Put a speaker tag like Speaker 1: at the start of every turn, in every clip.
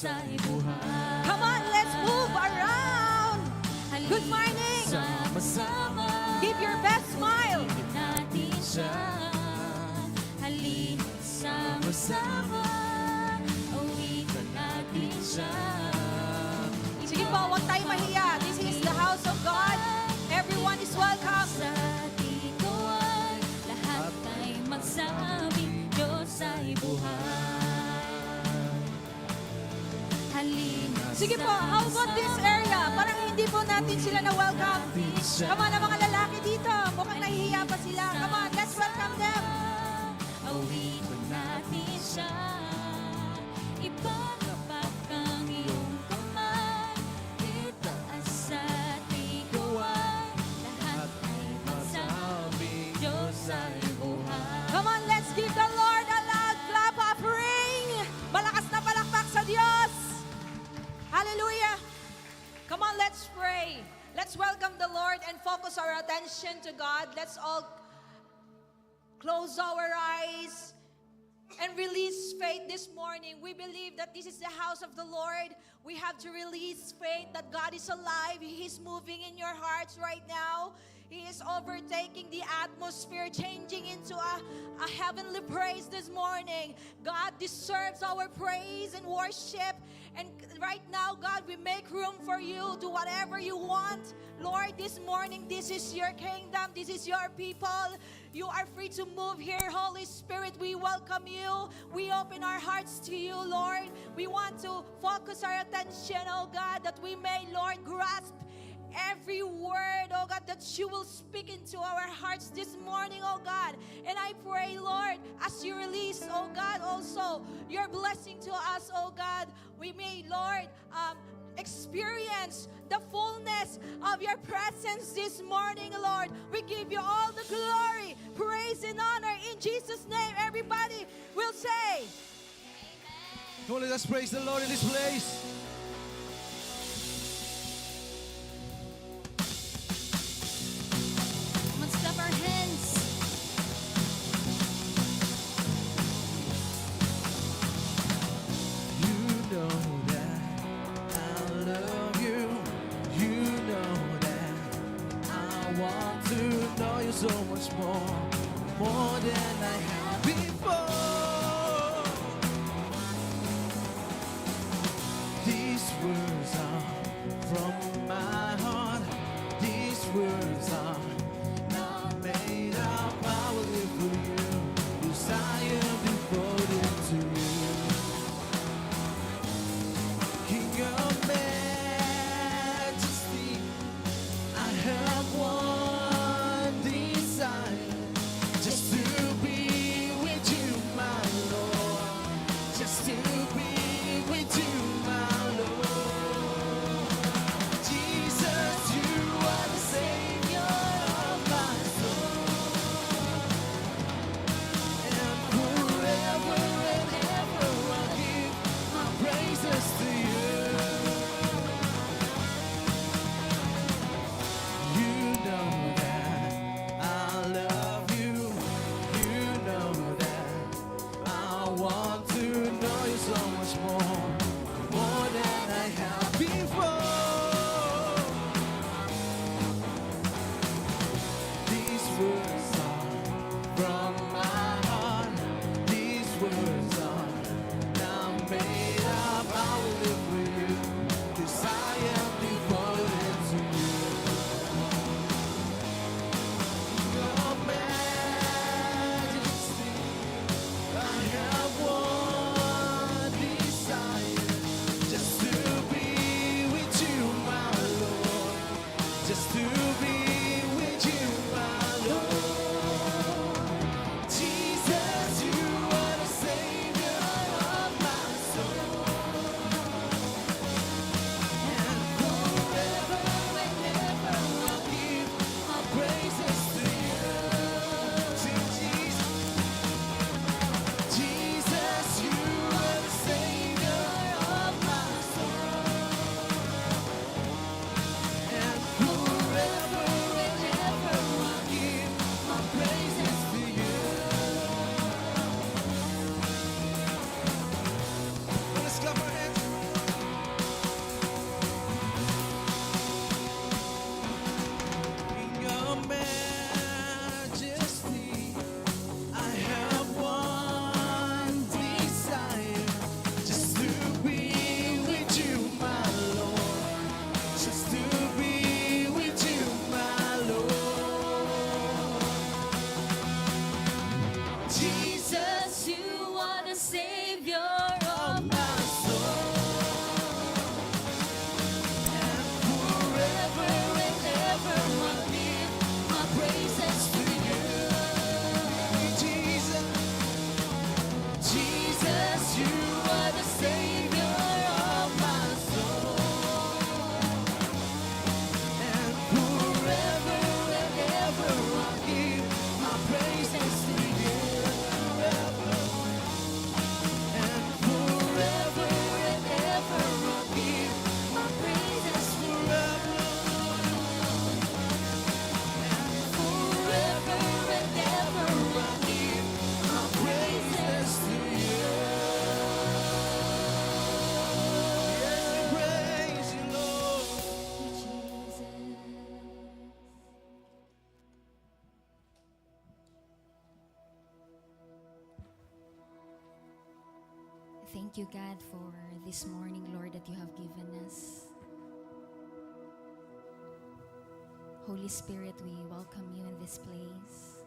Speaker 1: Diyos ay buhay.
Speaker 2: Come on, let's move around. Good morning.
Speaker 1: Sama-sama.
Speaker 2: Give your best smile.
Speaker 1: Purihin natin siya. Halina, sama-sama. Awitan natin siya.
Speaker 2: Sige po, huwag tayo mahiya. This is the house of God. Everyone is welcome.
Speaker 1: Sa ikaw, lahat ay magsabi, Diyos ay buhay. Halina,
Speaker 2: Sige po, how about this area? Parang hindi po natin sila na-welcome. Come on, ang mga lalaki dito. Mukhang nahihiya pa sila. Come on, let's welcome them.
Speaker 1: Awitan natin siya. Ipagtapat ang iyong kamay. Itaas at ikaw, lahat ay magsabi, Diyos ay buhay.
Speaker 2: Come on, let's give the Lord a loud clap offering. Malakas na palakpak sa Diyos. Hallelujah. Come on, let's pray. Let's welcome the Lord and focus our attention to God. Let's all close our eyes and release faith this morning. We believe that this is the house of the Lord. We have to release faith that God is alive. He is moving in your hearts right now. He is overtaking the atmosphere, changing into a heavenly praise this morning. God deserves our praise and worship. And right now, God, we make room for you. Do whatever you want. Lord, this morning, this is your kingdom. This is your people. You are free to move here. Holy Spirit, we welcome you. We open our hearts to you, Lord. We want to focus our attention, oh God, that we may, Lord, grasp every word, oh God, that you will speak into our hearts this morning, oh God. And I pray, Lord, as you release, oh God, also your blessing to us, oh God, we may, Lord, experience the fullness of your presence this morning, Lord. We give you all the glory, praise, and honor in Jesus' name. Everybody will say,
Speaker 3: Come on, let us praise the Lord in this place.
Speaker 1: Come on, clap our hands.
Speaker 3: You know that I love you. You know that I want to know you so much more, more than I have before. These words are from my heart. These words are not made up. I will live for you. 'Cause I am devoted to you. King of majesty, I have one desire, just to be with you, my Lord. Just to be with you, my Lord. Jesus, you are the Savior of my soul.
Speaker 1: Thank you, God, for this morning, Lord, that you have given us. Holy Spirit, we welcome you in this place.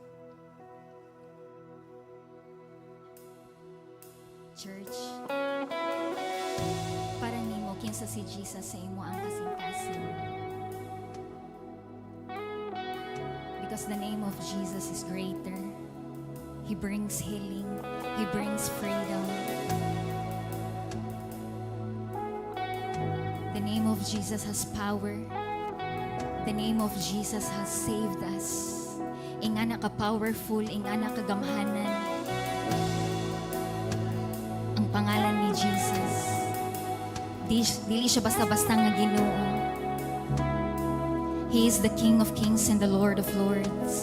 Speaker 1: Church, para nimo, kinsa si Jesus sa imoang kasing-kasing? Because the name of Jesus is greater. He brings healing. He brings freedom. The name of Jesus has power. The name of Jesus has saved us. Ingana ka powerful, ingana ka gamhanan ang pangalan ni Jesus. Dili siya basta-basta nga Ginoo. He is the King of Kings and the Lord of Lords.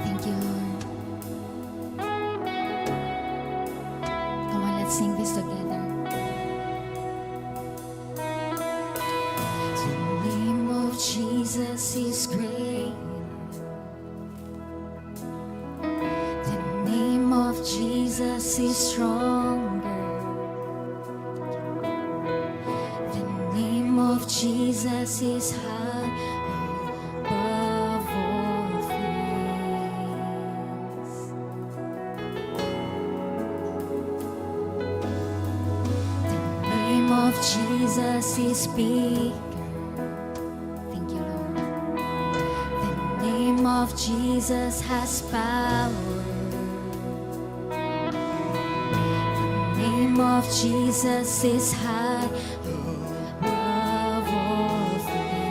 Speaker 1: Thank you, Lord. Come on, let's sing this together. The name of Jesus is great. The name of Jesus is stronger. The name of Jesus is high above all things. The name of Jesus is bigger. Thank you, Lord. The name of Jesus has power. The name of Jesus is high above all things.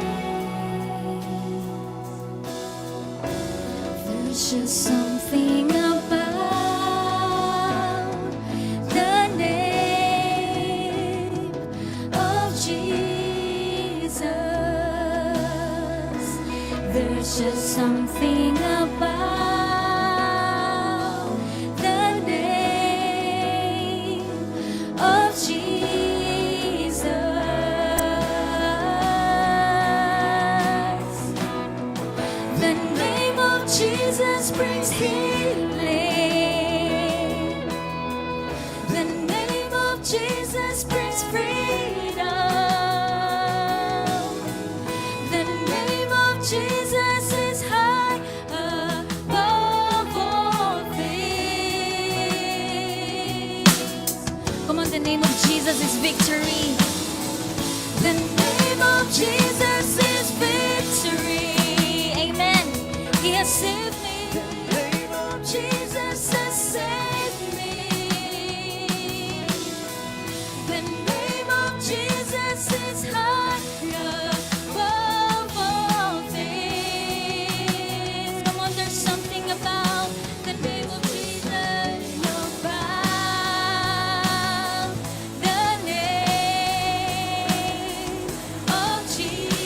Speaker 1: There's just something about the name of Jesus. There's just something about the name of Jesus. The name of Jesus brings healing. The name of Jesus brings freedom. The name of Jesus is high above all things. Come on, the name of Jesus is victory. The name of Jesus is victory. Amen. He has saved me.
Speaker 3: The name of
Speaker 1: Jesus has saved me. The name of Jesus is high above all things. Come on, there's something about the name of Jesus. About the name of Jesus.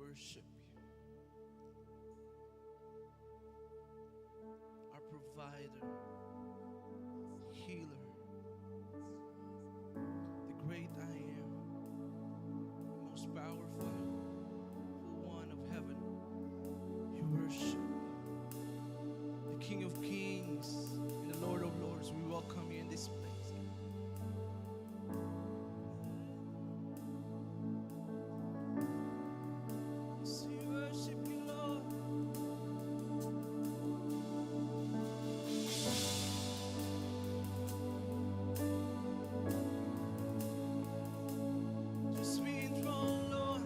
Speaker 3: Worship you. Our provider, healer, the great I am, the most powerful one of heaven. You worship you. The King of Kings and the Lord of Lords, we welcome you in this place. Yes, we worship you, Lord. Just be enthroned, Lord.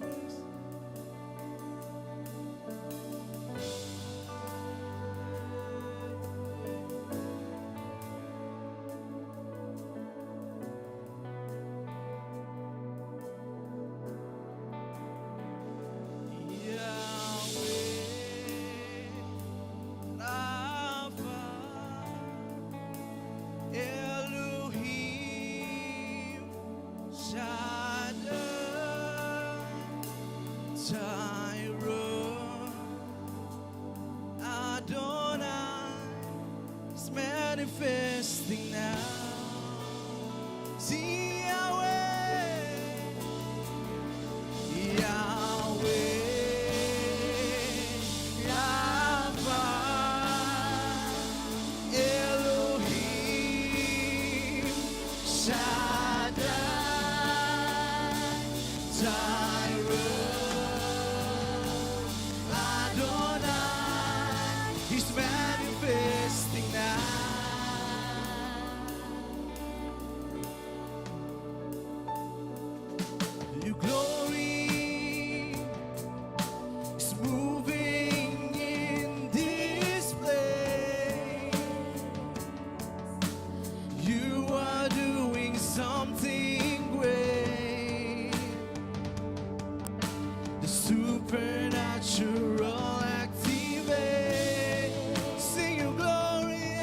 Speaker 3: Jesus. Yahweh, Rapha, Elohim, Shaddai, Jireh, Adonai is manifesting now. See Yahweh, Yahweh, Rapha, Elohim, Shaddai, Jireh, Adonai is manifesting now. Your glory is moving in this place. You are doing something great. The supernatural activate. Sing your glory.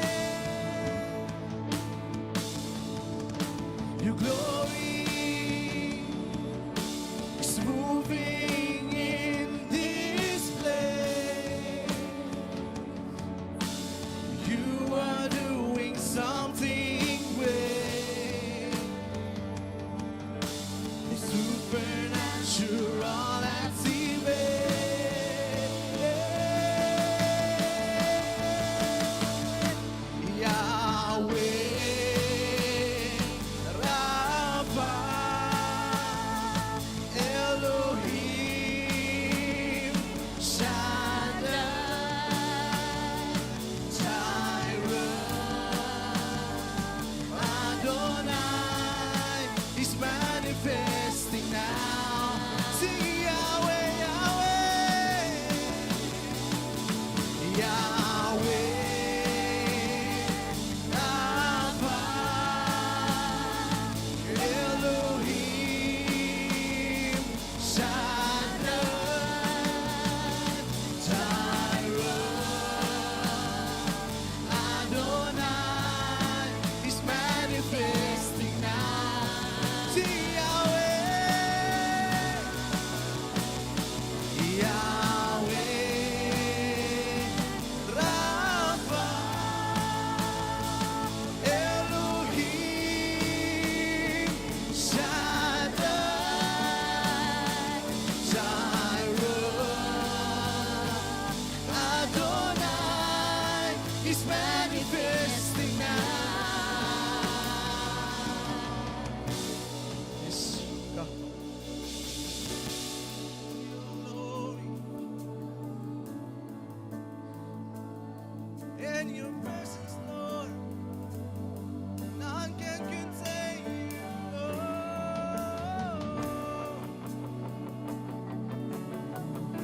Speaker 3: Your glory is moving in this place. You are doing something great. The supernatural activate. Yahweh, Rapha, Elohim, Shaddai, Jireh, Adonai is manifesting now. See Yahweh, Yahweh, Yahweh, Rapha, Elohim, Shaddai, Jireh, Adonai is manifesting now. See Yahweh, Yahweh, Rapha, Elohim, Shaddai, Jireh, Adonai is manifesting now. Yes, God. Your glory and your presence, Lord. None can contain you. Oh.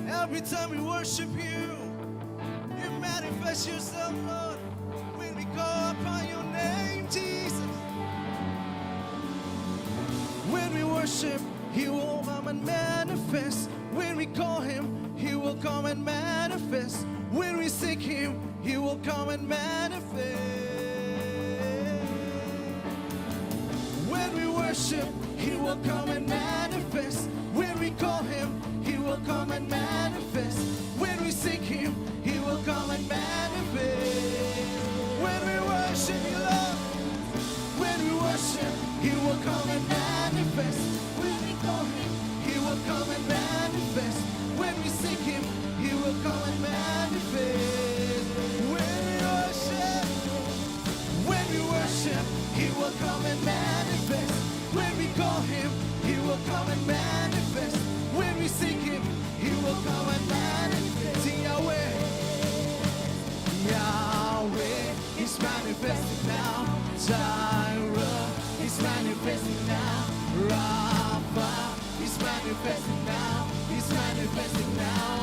Speaker 3: Every time we worship you, you manifest yourself, Lord. When we call upon your name, Jesus. When we worship, He will come and manifest. When we call Him, He will come and manifest. When we seek Him, He will come and manifest. When we worship, He will come and manifest. When we call Him, He will come and manifest. When we seek Him, He will come and manifest. When we worship You, Lord, when we worship, He will come and manifest. When we call Him, He will come and manifest. When we seek Him, He will come and manifest. When we worship, He will come and manifest. When we call Him, He will come and manifest. When we seek Him, He will come and manifest. Sing Yahweh. Yahweh is manifesting now. Jireh is manifesting now. Rapha is manifesting now. He's manifesting now.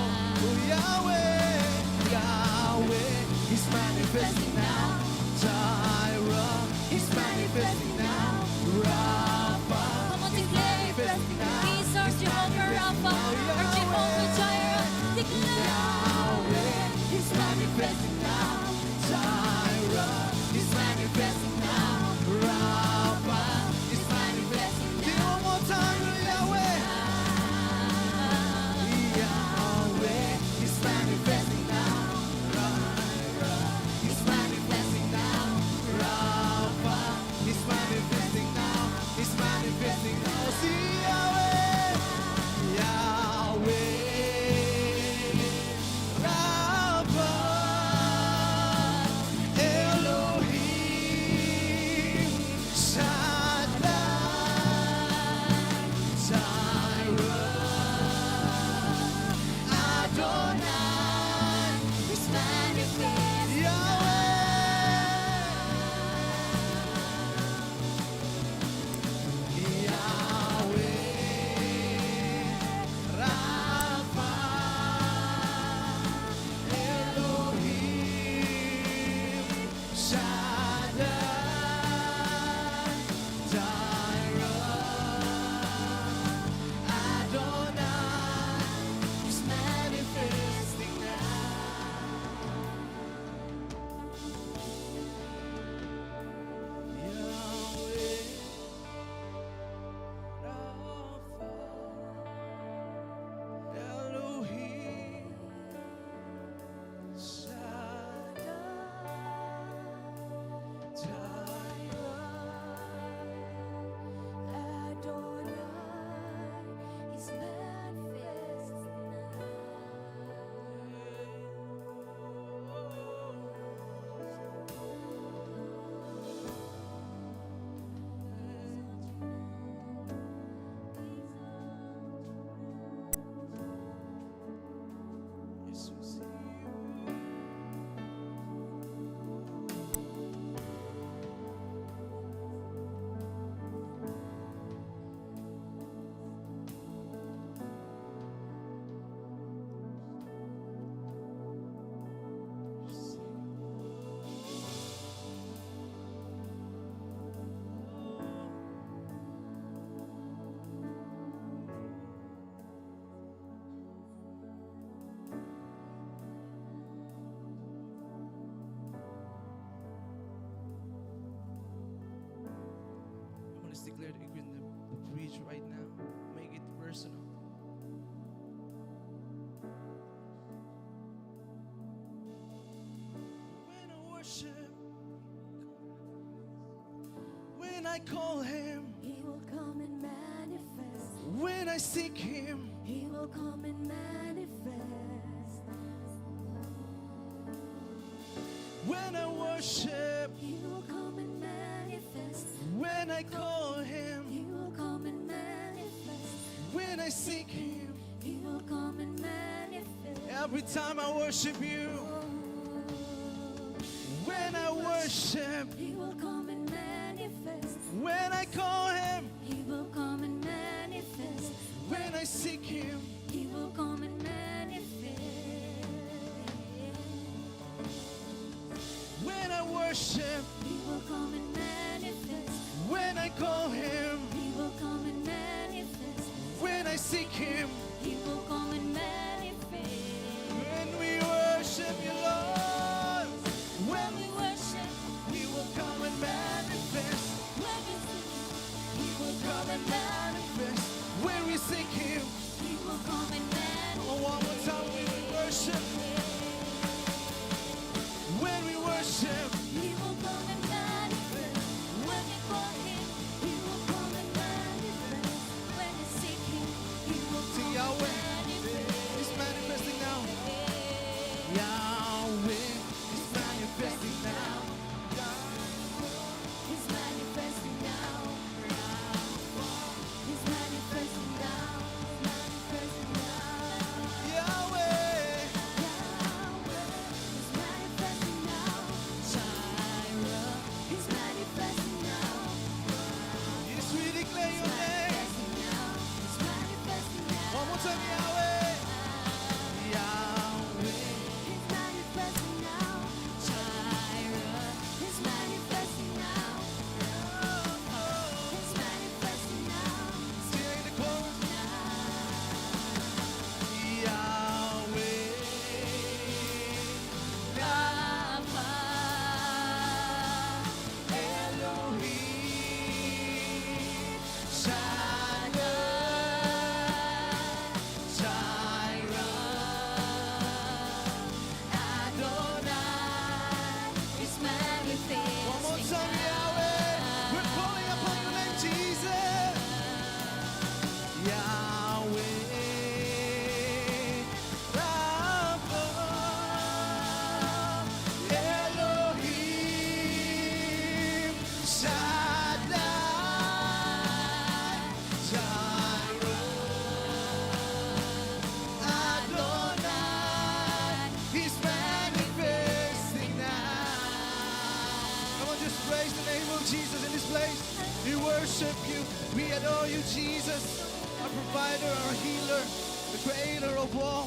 Speaker 3: Oh, Yahweh, Yahweh is manifesting now. Jireh is manifesting now. Rapha
Speaker 1: Come on,
Speaker 3: is
Speaker 1: declare.
Speaker 3: manifesting now.
Speaker 1: He's our Jehovah Rapha, our Jehovah Jireh. Declare.
Speaker 3: Yahweh is manifesting now. Jireh is manifesting now. Rapha is manifesting now. One more time, Yahweh. Yahweh is manifesting now. Jireh is manifesting now. Rapha is manifesting now. He's manifesting now. See Yahweh. Yahweh. Rapha. Elohim. Shaddai. Jireh. Adonai
Speaker 1: Is manifesting.
Speaker 3: Yahweh. Yahweh. Rapha. Elohim. Shaddai. Jireh. Adonai is manifesting now. Yahweh, Rapha, Elohim, Shaddai, Jireh.
Speaker 1: Adonai is manifesting now.
Speaker 3: Yes, we see you. I want to declare the in the bridge right now. Make it personal. When I worship, when I call Him,
Speaker 1: He will come and manifest.
Speaker 3: When I seek Him,
Speaker 1: He will come and manifest.
Speaker 3: When I worship,
Speaker 1: He will come and manifest.
Speaker 3: When I call Him,
Speaker 1: He will come and manifest.
Speaker 3: When I seek Him,
Speaker 1: He will come and manifest.
Speaker 3: Every time I worship You, when I worship,
Speaker 1: He will come and manifest.
Speaker 3: When I call Him,
Speaker 1: He will come and manifest.
Speaker 3: When I seek Him,
Speaker 1: He will come and manifest.
Speaker 3: When I worship,
Speaker 1: He will come and manifest.
Speaker 3: When I call Him,
Speaker 1: He will come and manifest.
Speaker 3: When I seek Him,
Speaker 1: He will come and manifest.
Speaker 3: When we worship You, Lord, when
Speaker 1: We worship,
Speaker 3: He will come and manifest,
Speaker 1: when we sing,
Speaker 3: He will come and Jesus in this place. We worship you. We adore you, Jesus, our provider, our healer, the creator of all.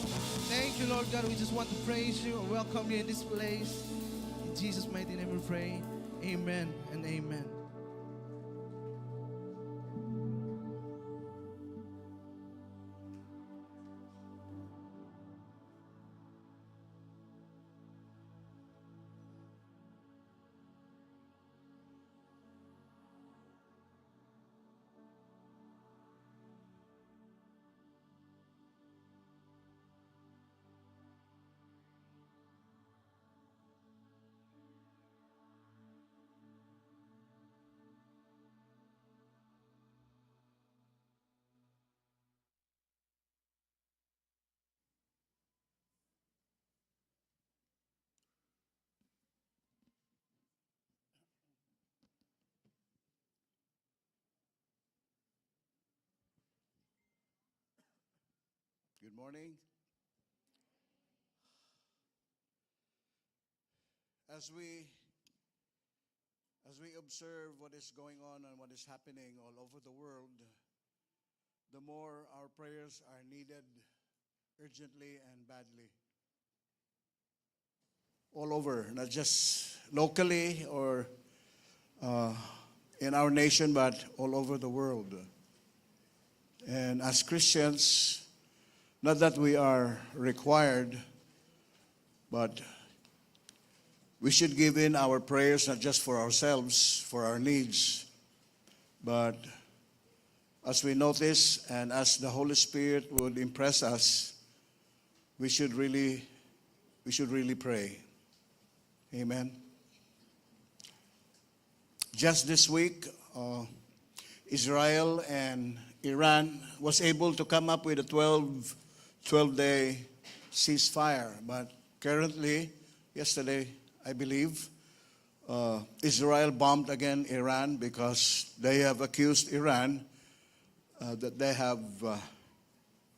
Speaker 3: Thank you, Lord God. We just want to praise you and welcome you in this place. In Jesus' mighty name we pray. Amen and amen.
Speaker 4: Good morning. As we observe what is going on and what is happening all over the world, the more our prayers are needed urgently and badly. All over, not just locally or in our nation, but all over the world. And as Christians, not that we are required, but we should give in our prayers not just for ourselves, for our needs, but as we notice and as the Holy Spirit would impress us, we should really pray. Amen. Just this week, Israel and Iran was able to come up with a 12-day ceasefire. But currently, yesterday, I believe, Israel bombed again Iran because they have accused Iran that they have,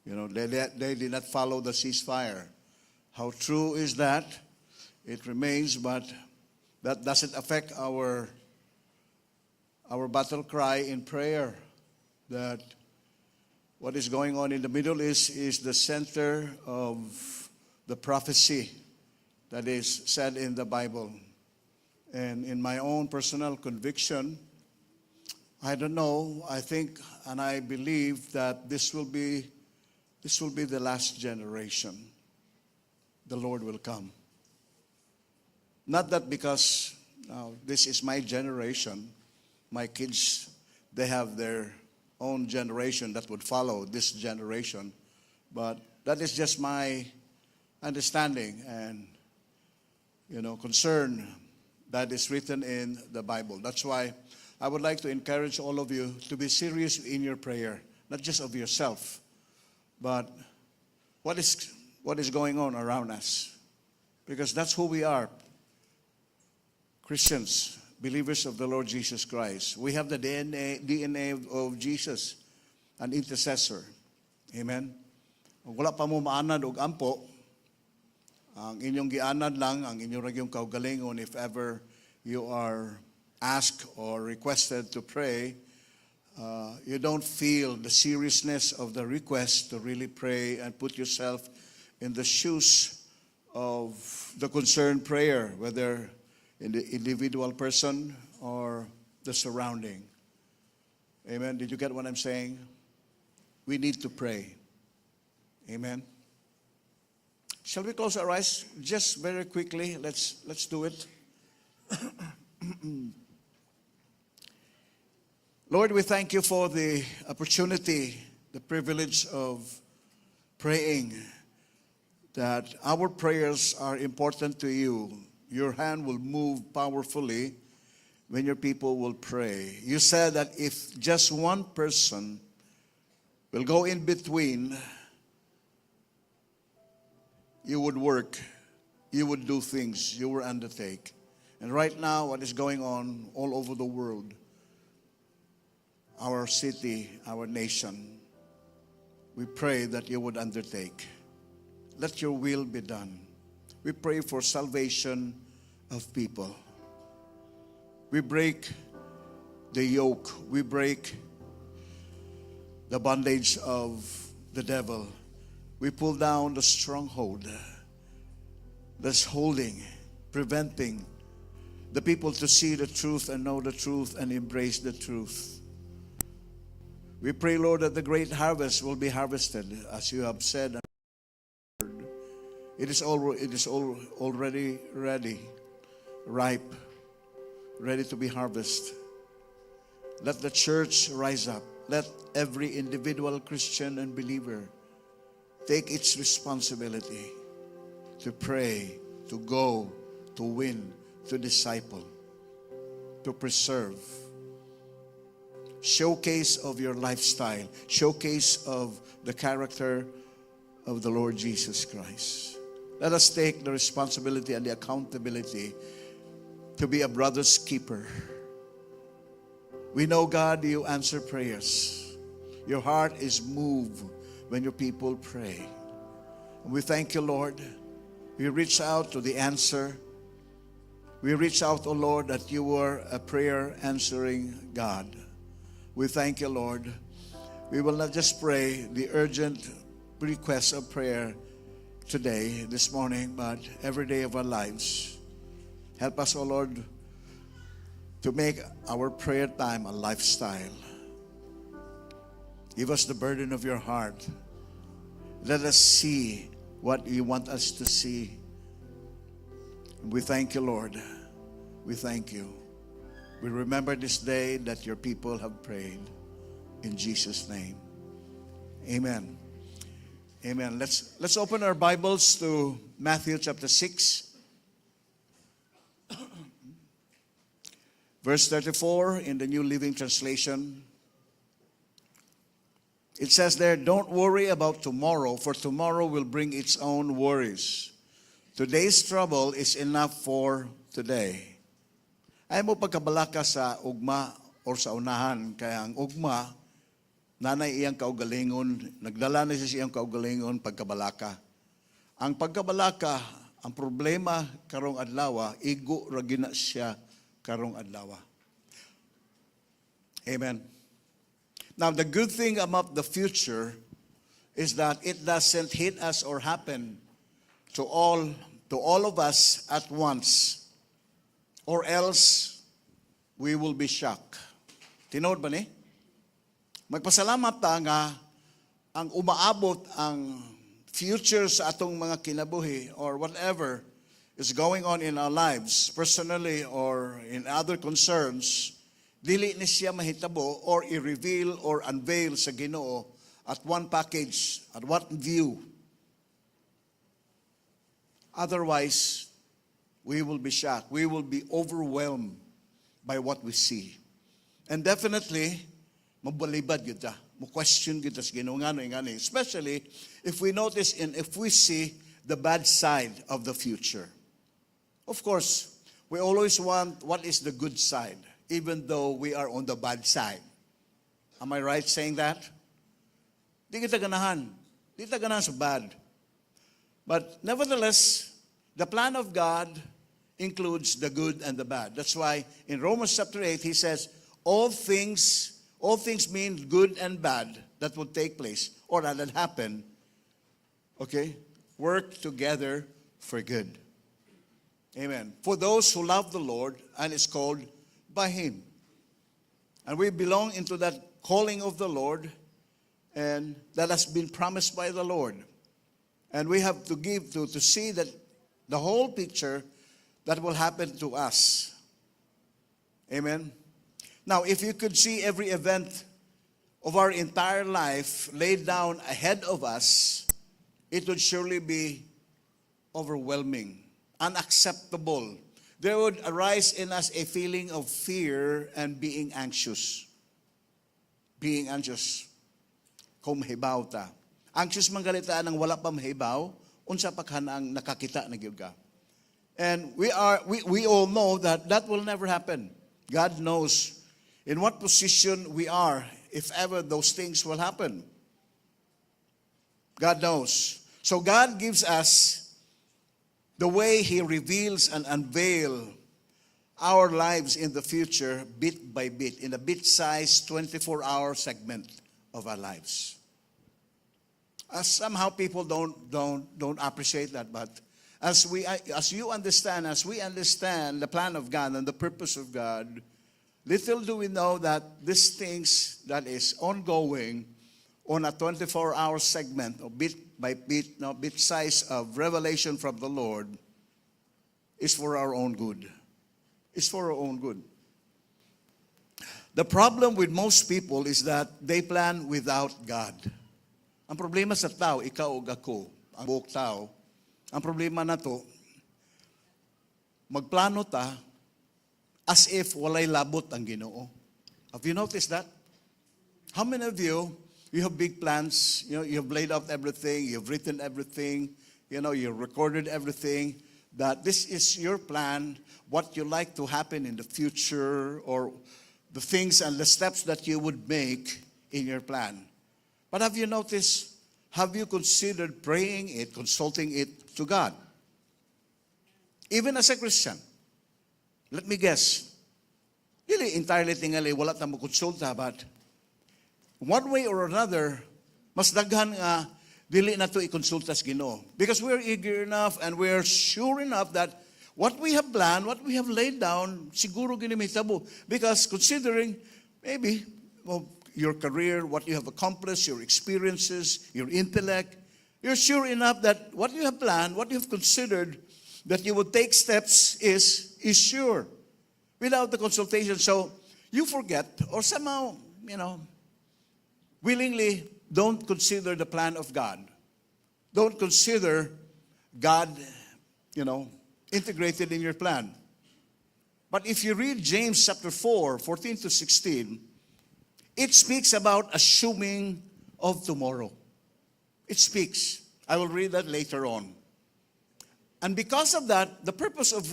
Speaker 4: you know, they did not follow the ceasefire. How true is that? It remains, but that doesn't affect our battle cry in prayer that what is going on in the Middle East is the center of the prophecy that is said in the Bible. And in my own personal conviction, I don't know, I think and I believe that this will be the last generation. The Lord will come. Not that because now this is my generation, my kids, they have their own generation that would follow this generation, but that is just my understanding and concern that is written in the Bible. That's why I would like to encourage all of you to be serious in your prayer, not just of yourself, but what is going on around us. Because that's who we are. Christians, believers of the Lord Jesus Christ. We have the DNA of Jesus, an intercessor. Amen. Kung wala pa mo maanad og ampo, ang inyong gianad lang, ang inyong ra gyung kaugalingon, if ever you are asked or requested to pray, you don't feel the seriousness of the request to really pray and put yourself in the shoes of the concerned prayer, whether in the individual person or the surrounding. Amen. Did you get what I'm saying? We need to pray. Amen. Shall we close our eyes just very quickly? Let's do it. Lord, we thank you for the opportunity, the privilege of praying, that our prayers are important to you. Your hand will move powerfully when your people will pray. You said that if just one person will go in between, you would work, you would do things, you will undertake. And right now, what is going on all over the world, our city, our nation, we pray that you would undertake. Let your will be done. We pray for salvation of people. We break the yoke. We break the bondage of the devil. We pull down the stronghold that's holding, preventing the people to see the truth and know the truth and embrace the truth. We pray, Lord, that the great harvest will be harvested, as you have said. It is all already ready, ripe, ready to be harvested. Let the church rise up. Let every individual Christian and believer take its responsibility to pray, to go, to win, to disciple, to preserve. Showcase of your lifestyle, showcase of the character of the Lord Jesus Christ. Let us take the responsibility and the accountability to be a brother's keeper. We know, God, you answer prayers. Your heart is moved when your people pray. And we thank you, Lord. We reach out to the answer. We reach out, O Lord, that you were a prayer answering God. We thank you, Lord. We will not just pray the urgent requests of prayer today, this morning, but every day of our lives. Help us, O Lord, to make our prayer time a lifestyle. Give us the burden of your heart. Let us see what you want us to see. We thank you, Lord. We thank you. We remember this day that your people have prayed. In Jesus' name. Amen. Amen. Let's open our Bibles to Matthew chapter 6, verse 34 in the New Living Translation. It says there, "Don't worry about tomorrow, for tomorrow will bring its own worries. Today's trouble is enough for today." Ayaw mo pagkabalaka sa ugma or sa unahan, kay ang ugma, naa nay iyang kaugalingon, nagdala na siya sa iyang kaugalingon pagkabalaka. Ang pagkabalaka, ang problema karong adlaw, igo ra gyud na siya karong adlaw. Amen. Now, the good thing about the future is that it doesn't hit us or happen to all of us at once, or else we will be shocked. Tinuod ba ni? Magpasalamat ta nga ang umaabot ang future sa atong mga kinabuhi or whatever is going on in our lives, personally or in other concerns, dili ni siya mahitabo or i-reveal or unveil sa Ginoo at one package, at one view. Otherwise, we will be shocked. We will be overwhelmed by what we see. And definitely, mabalibad gyud ta. Mo-question gyud ta sa Ginoo ngano ingani. Especially if we notice and if we see the bad side of the future. Of course, we always want what is the good side, even though we are on the bad side. Am I right saying that? Di kita ganahan. Di kita ganahan sa bad. But nevertheless, the plan of God includes the good and the bad. That's why in Romans chapter 8, he says, all things mean good and bad that will take place or that had happened, okay, work together for good. Amen. For those who love the Lord and is called by Him. And we belong into that calling of the Lord and that has been promised by the Lord. And we have to give to see that the whole picture that will happen to us. Amen. Now, if you could see every event of our entire life laid down ahead of us, it would surely be overwhelming, unacceptable. There would arise in us a feeling of fear and being anxious. Being anxious. Kung mahibaw ta. Anxious man gani ta nang wala pa mahibaw, unsa pa ang nakakita na gyud ka. And we all know that that will never happen. God knows in what position we are if ever those things will happen. God knows. So God gives us the way He reveals and unveil Our lives in the future bit by bit, in a bit-sized 24-hour segment of our lives. Somehow people don't appreciate that, but as you understand, as we understand the plan of God and the purpose of God, little do we know that these things that is ongoing on a 24-hour segment of bit by bit, no, bit size of revelation from the Lord is for our own good. It's for our own good. The problem with most people is that they plan without God. Ang problema sa tao, ikaw ug ako, ang buok tao, ang problema nato, magplano ta as if walay labot ang Ginoo. Have you noticed that? How many of you, you have big plans, you have laid out everything, you've written everything, you recorded everything, that this is your plan, what you like to happen in the future, or the things and the steps that you would make in your plan? But have you noticed, have you considered praying it, consulting it to God? Even as a Christian, let me guess, dili entirely tingali wala ta mo konsulta, but one way or another, mas daghan nga dili nato i-konsulta sa Ginoo. Because we're eager enough and we're sure enough that what we have planned, what we have laid down, siguro gyud ni mahitabo. Because considering maybe, well, your career, what you have accomplished, your experiences, your intellect, you're sure enough that what you have planned, what you have considered, that you would take steps is sure without the consultation. So you forget or somehow, willingly don't consider the plan of God. Don't consider God integrated in your plan. But if you read James chapter 4, 14 to 16, it speaks about assuming of tomorrow. It speaks. I will read that later on. And because of that, the purpose of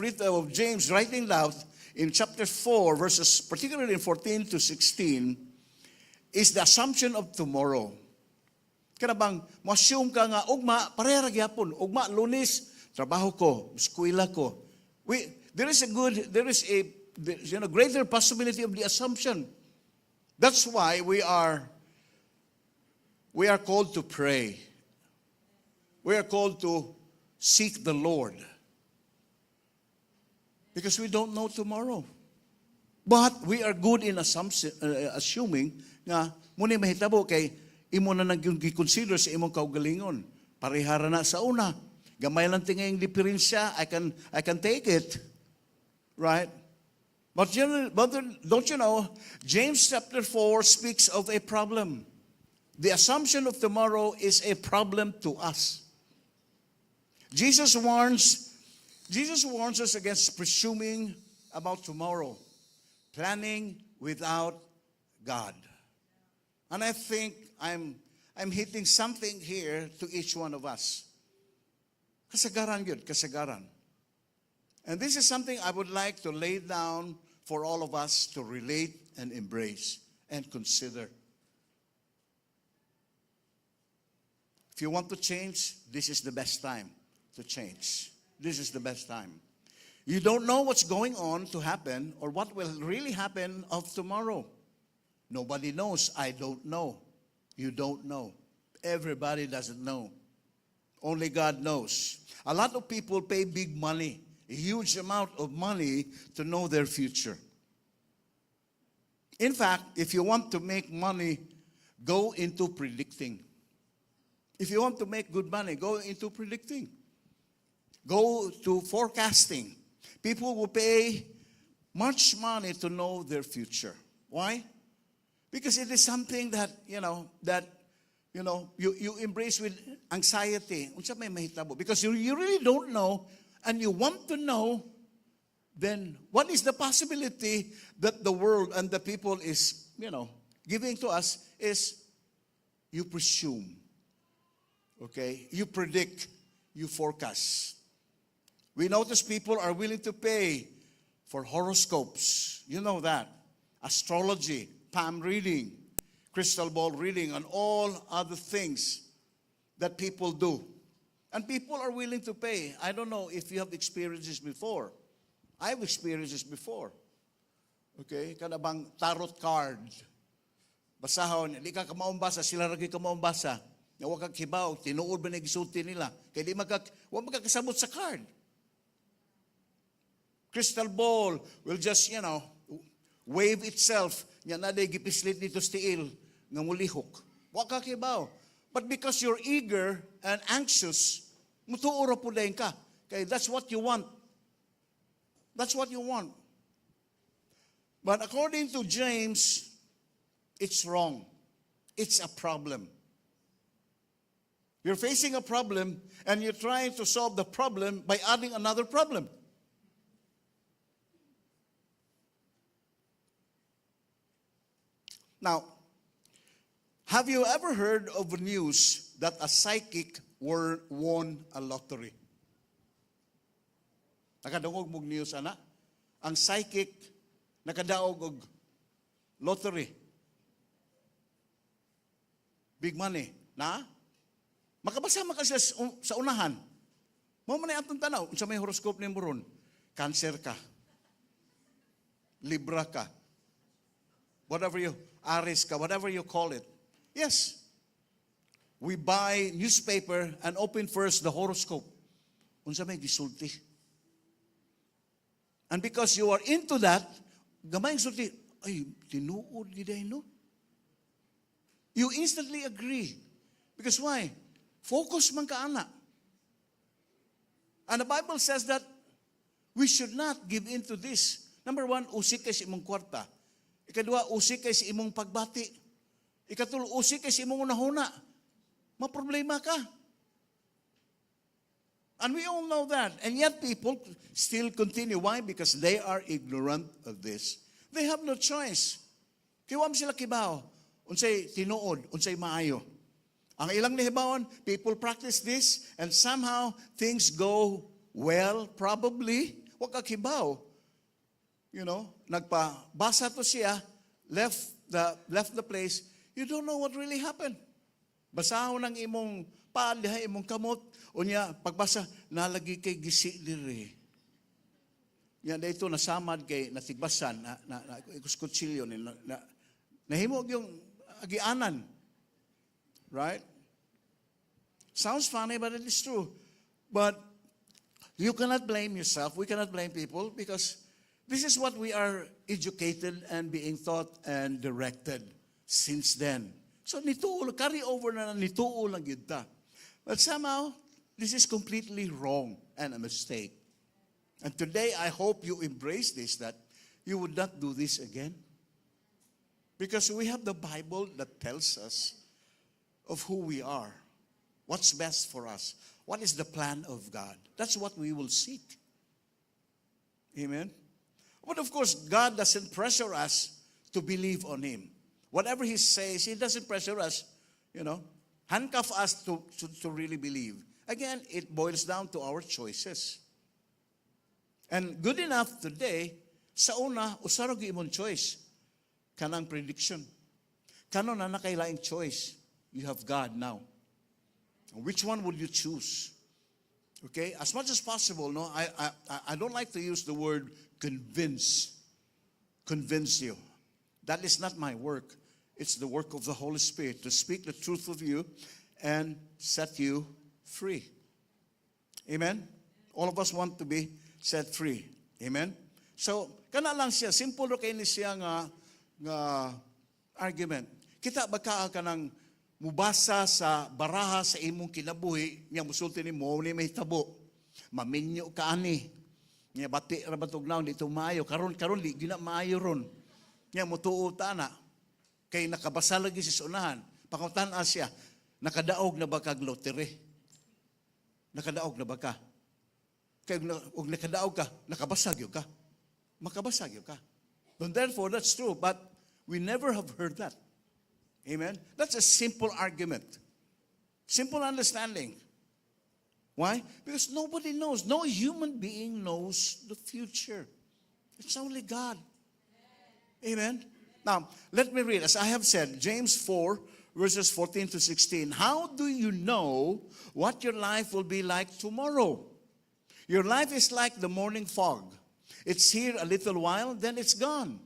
Speaker 4: James writing out in chapter 4, verses particularly in 14 to 16, is the assumption of tomorrow. Kana bang, mo-assume ka nga, ugma, pareha ra gyapon. Ugma, Lunes, trabaho ko, eskwela ko. There is a good, there is a greater possibility of the assumption. That's why we are called to pray. We are called to seek the Lord. Because we don't know tomorrow. But we are good in assuming nga mao ni mahitabo kay imo na nang gi-consider sa imong kaugalingon. Parehara na sa una. Gamay lang tingayong diferensya, I can take it. Right? But don't you know, James chapter 4 speaks of a problem. The assumption of tomorrow is a problem to us. Jesus warns us against presuming about tomorrow, planning without God. And I think I'm hitting something here to each one of us. Kasagaran gyud, kasagaran. And this is something I would like to lay down for all of us to relate and embrace and consider. If you want to change, this is the best time to change. This is the best time. You don't know what's going on to happen or what will really happen of tomorrow. Nobody knows. I don't know. You don't know. Everybody doesn't know. Only God knows. A lot of people pay big money, a huge amount of money to know their future. In fact, if you want to make money, go into predicting. If you want to make good money, go into predicting. Go to forecasting. People will pay much money to know their future. Why? Because it is something that you embrace with anxiety. Unsa may mahitabo? Because you really don't know and you want to know, then what is the possibility that the world and the people is giving to us is you presume. Okay? You predict, you forecast. We notice people are willing to pay for horoscopes. You know that. Astrology, palm reading, crystal ball reading, and all other things that people do. And people are willing to pay. I don't know if you have experienced this before. I've experienced this before. Okay? Kana bang tarot card. Basahon, di ka kamaong basa, sila ra gyud kamaong basa. Nga wa ka kibaw, tinuod ba ni gisulti nila? Kay di maka wa makakasabot sa card. Crystal ball will just wave itself. Nya naa day gipislit didto sa tiil nga mulihok. Wa ka kibaw. But because you're eager and anxious, mutuo ra pud ka. Kay that's what you want. That's what you want. But according to James, it's wrong. It's a problem. You're facing a problem and you're trying to solve the problem by adding another problem. Now, have you ever heard of news that a psychic won a lottery? Nakadungog mog news ana? Ang psychic nakadaog og lottery. Big money. Na? Makabasa man ka sila sa unahan. Mao man ay atong tanaw. Unsa may horoscope nimo ron? Cancer ka. Libra ka. Whatever you, Aries ka, whatever you call it. Yes. We buy newspaper and open first the horoscope. Unsa may gisulti. And because you are into that, gamay ang sulti, "Ay, tinuod gyud no?" You instantly agree. Because why? Focus man ka ana. And the Bible says that we should not give in to this. Number one, usik kay sa imong kwarta. Ikadua, usik kay sa imong pagbati. Ikatulo, usik kay sa imong unahuna. Maproblema ka. And we all know that. And yet people still continue. Why? Because they are ignorant of this. They have no choice. Kay wa man sila kibaw. Unsay tinuod, unsay maayo. Ang ilang nahibawon, people practice this and somehow things go well, probably. Wa ka kibaw. Nagpabasa to siya, left the place. You don't know what really happened. Basahon ang imong paa diha, imong kamot. Unya, pagbasa, naa lagi kay gisi diri. Nya dito nasamad kay natigbasan na kutsilyo ni na nahimo yung agianan. Right? Sounds funny, but it is true. But you cannot blame yourself. We cannot blame people because this is what we are educated and being taught and directed since then. So nituo, carry over na nituo lang gyud ta. But somehow, this is completely wrong and a mistake. And today, I hope you embrace this, that you would not do this again. Because we have the Bible that tells us of who we are, what's best for us, what is the plan of God. That's what we will seek. Amen? But of course, God doesn't pressure us to believe on Him. Whatever He says, He doesn't pressure us, handcuff us to really believe. Again, it boils down to our choices. And good enough today, sa una, usa ra gyud imong choice. Kanang prediction. Karon naa na kay laing choice. You have God now. Which one would you choose? Okay, as much as possible, no, I don't like to use the word "convince." Convince you. That is not my work. It's the work of the Holy Spirit to speak the truth of you and set you free. Amen? All of us want to be set free. Amen? So, kana lang siya. Simple ra kay ni siya nga argument. Kita ba ka kanang mubasa sa baraha sa imong kinabuhi, nya musulti nimo ni mahitabo. Maminyo ka ani. Nya bati ra ba tugnaw dito maayo karon karon di gina maayo ron. Nya mutuo ta na. Kay nakabasa lagi sa unahan. Pangutan-a siya, "Nakadaog na ba kag lottery? Nakadaog na ba ka?" Kay ug nakadaog ka, nakabasa gyud ka. Makabasa gyud ka. And therefore, that's true. But we never have heard that. Amen? That's a simple argument. Simple understanding. Why? Because nobody knows. No human being knows the future. It's only God. Amen? Now, let me read. As I have said, James 4, verses 14 to 16. "How do you know what your life will be like tomorrow? Your life is like the morning fog It's here a little while, then it's gone.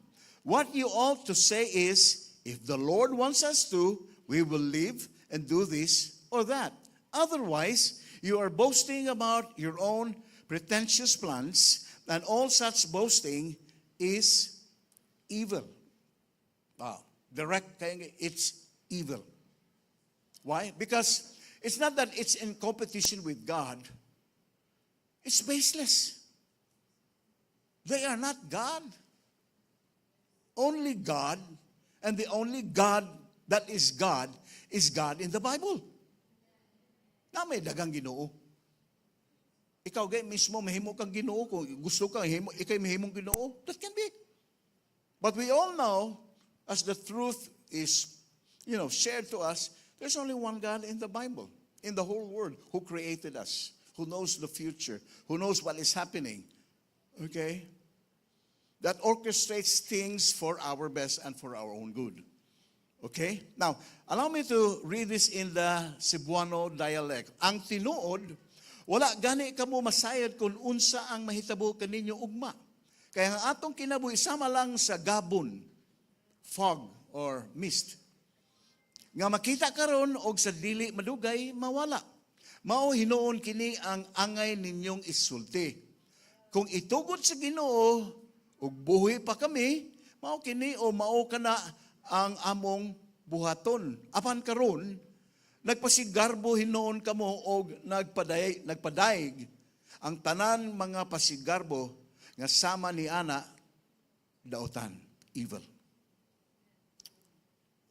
Speaker 4: What you ought to say is, "If the Lord wants us to, we will live and do this or that." Otherwise, you are boasting about your own pretentious plans, and all such boasting is evil. Ah, direct kaayo, it's evil. Why? Because it's not that it's in competition with God. It's baseless. They are not God. Only God, and the only God that is God in the Bible. Naa may daghang Ginoo. Ikaw gay mismo mahimo kang Ginoo kung gusto ka himo ikay mahimong Ginoo. That can be. But we all know, as the truth is shared to us, there's only one God in the Bible, in the whole world, who created us, who knows the future, who knows what is happening. Okay? That orchestrates things for our best and for our own good. Okay? Now, allow me to read this in the Cebuano dialect. Ang tinuod, wala gani kamo masayod kung unsa ang mahitabo kaninyo ugma. Kay ang atong kinabuhi sama lang sa gabon, fog or mist, nga makita karon og sa dili madugay mawala. Mao hinuon kini ang angay ninyong isulti: "Kung itugot sa Ginoo ug buhi pa kami, mao kini o mao kana ang among buhaton." Apan karon nagpasigarbo hinuon kamo og nagpadayeg. Ang tanan mga pasigarbo nga sama ni ana dautan, evil.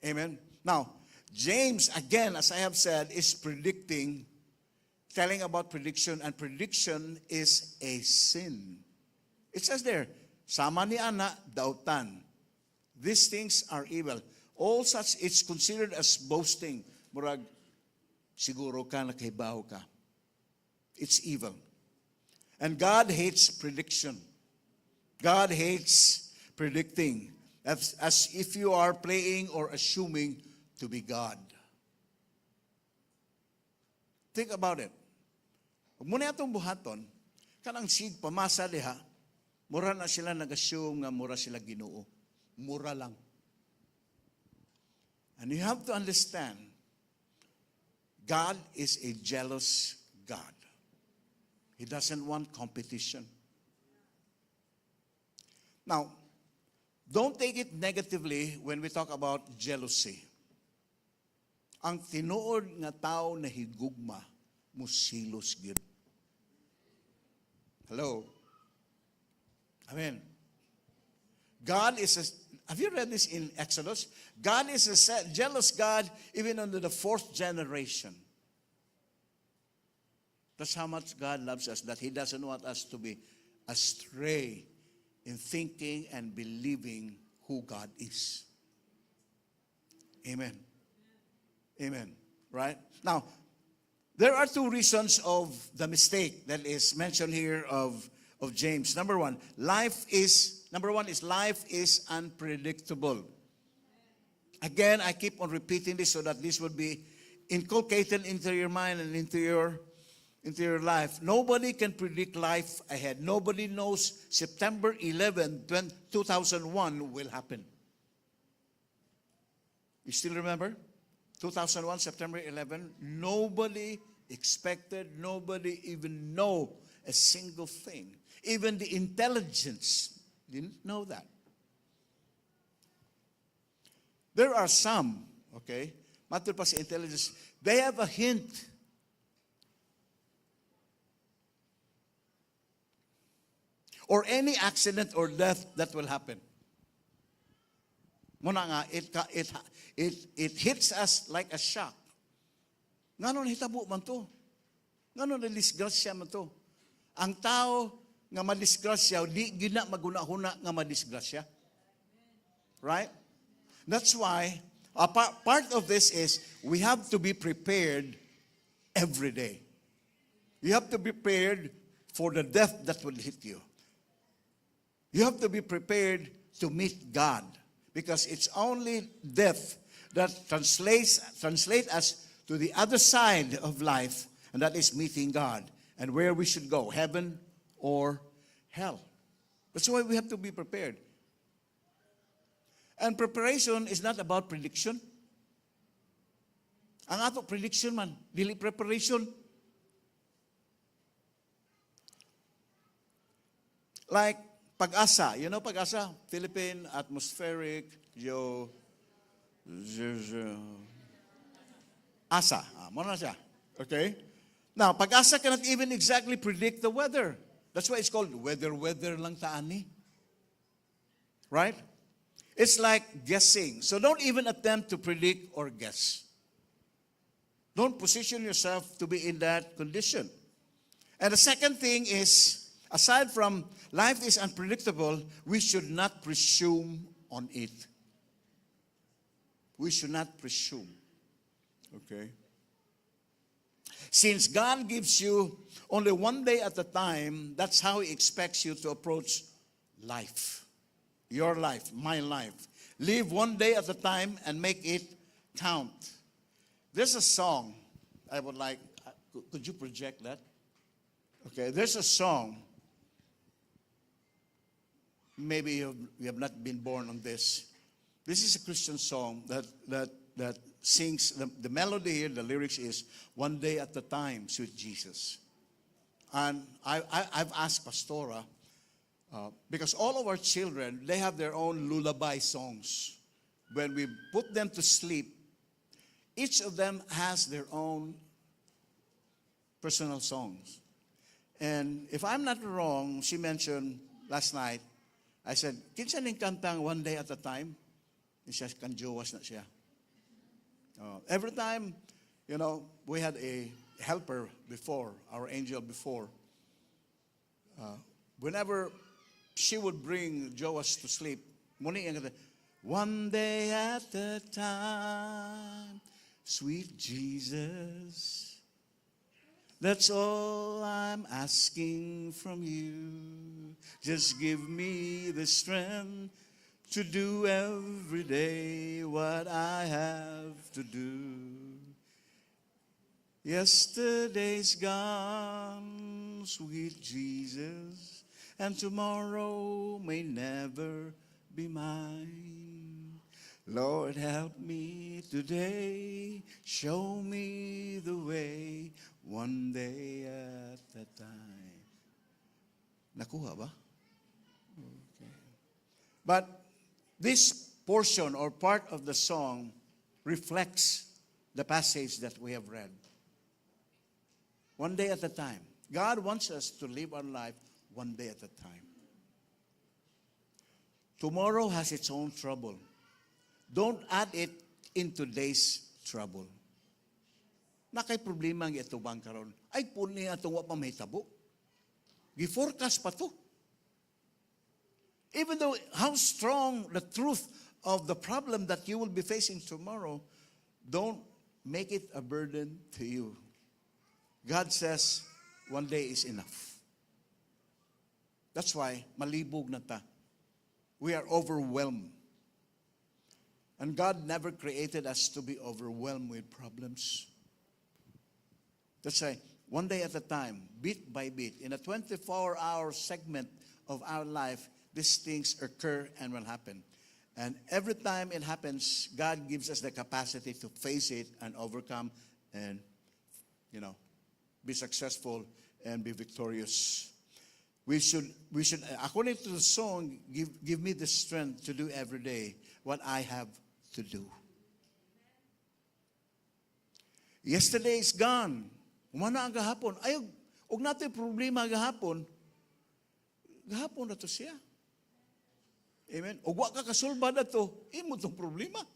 Speaker 4: Amen. Now, James, again, as I have said, is predicting, telling about prediction, and prediction is a sin. It says there, sama ni ana, dautan. These things are evil. All such, it's considered as boasting. Murag, siguro ka, nakahibaw ka. It's evil. And God hates prediction. God hates predicting, as if you are playing or assuming to be God. Think about it. Ug mao na atong buhaton, kanang sig pamasa diha, mura na sila nag-assume nga mura sila Ginoo. Mura lang. And you have to understand, God is a jealous God. He doesn't want competition. Now, don't take it negatively when we talk about jealousy. Ang tinuod nga tao na higugma, musilos gyud. Hello? Amen. God is a, have you read this in Exodus? God is a jealous God even under the fourth generation. That's how much God loves us, that He doesn't want us to be astray in thinking and believing who God is. Amen. Amen. Right? Now, there are two reasons of the mistake that is mentioned here of James. Number one is life is unpredictable. Again, I keep on repeating this so that this would be inculcated into your mind and into your life. Nobody can predict life ahead. Nobody knows September 11, 2001 will happen. You still remember? 2001, September 11, nobody expected, nobody even know a single thing. Even the intelligence didn't know that. There are some, okay, matud pa sa intelligence, they have a hint or any accident or death that will happen. Mao na nga, it hits us like a shock. Ngano nahitabo man to? Ngano na disgrasya man to? Ang tao nga madisgrasya, di gyud na maghuna-huna nga madisgrasya. Right? That's why, part of this is, we have to be prepared every day. You have to be prepared for the death that will hit you. You have to be prepared to meet God because it's only death that translate us to the other side of life, and that is meeting God and where we should go, heaven or hell. That's why we have to be prepared. And preparation is not about prediction. Ang ato prediction man, dili preparation. Like PAGASA, you know PAGASA? Philippine Atmospheric Geo ASA. Ah, mao na siya. Okay? Now, PAGASA cannot even exactly predict the weather. That's why it's called weather, weather lang ta ani. Right? It's like guessing. So don't even attempt to predict or guess. Don't position yourself to be in that condition. And the second thing is, aside from life is unpredictable, we should not presume on it. We should not presume. Okay? Since God gives you only one day at a time, that's how He expects you to approach life. Your life, my life. Live one day at a time and make it count. There's a song I would like. Could you project that? Okay, there's a song. Maybe you have not been born on this. This is a Christian song that sings, the melody here, the lyrics is, "One day at a time, sweet Jesus." And I've asked Pastora, because all of our children, they have their own lullaby songs. When we put them to sleep, each of them has their own personal songs. And if I'm not wrong, she mentioned last night, I said, "Kinsa ning kantang 'One Day at a Time'?" He says, kang Joas na siya. Every time, we had a helper before, our angel before. Whenever she would bring Joas to sleep, muni ang kanta, "One day at a time, sweet Jesus. That's all I'm asking from you. Just give me the strength to do every day what I have to do. Yesterday's gone, sweet Jesus, and tomorrow may never be mine. Lord, help me today, show me the way, one day at a time." Nakuha ba? Okay. But this portion or part of the song reflects the passage that we have read. One day at a time. God wants us to live our life one day at a time. Tomorrow has its own trouble. Don't add it in today's trouble. Naa kay problema ang itubang karon. Ay puni atong wa pa mahitabo. Gi-forecast pa to. Even though how strong the truth of the problem that you will be facing tomorrow, don't make it a burden to you. God says one day is enough. That's why malibog na ta. We are overwhelmed. And God never created us to be overwhelmed with problems. That's why, one day at a time, bit by bit, in a 24-hour segment of our life, these things occur and will happen. And every time it happens, God gives us the capacity to face it and overcome and be successful and be victorious. We should, according to the song, "Give me the strength to do every day what I have to do." Yesterday is gone. Human na ang gahapon. Ay, og naa to'y problema gahapon, gahapon na to siya. Amen? Og wa ka kasulbad ato, imo tong problema.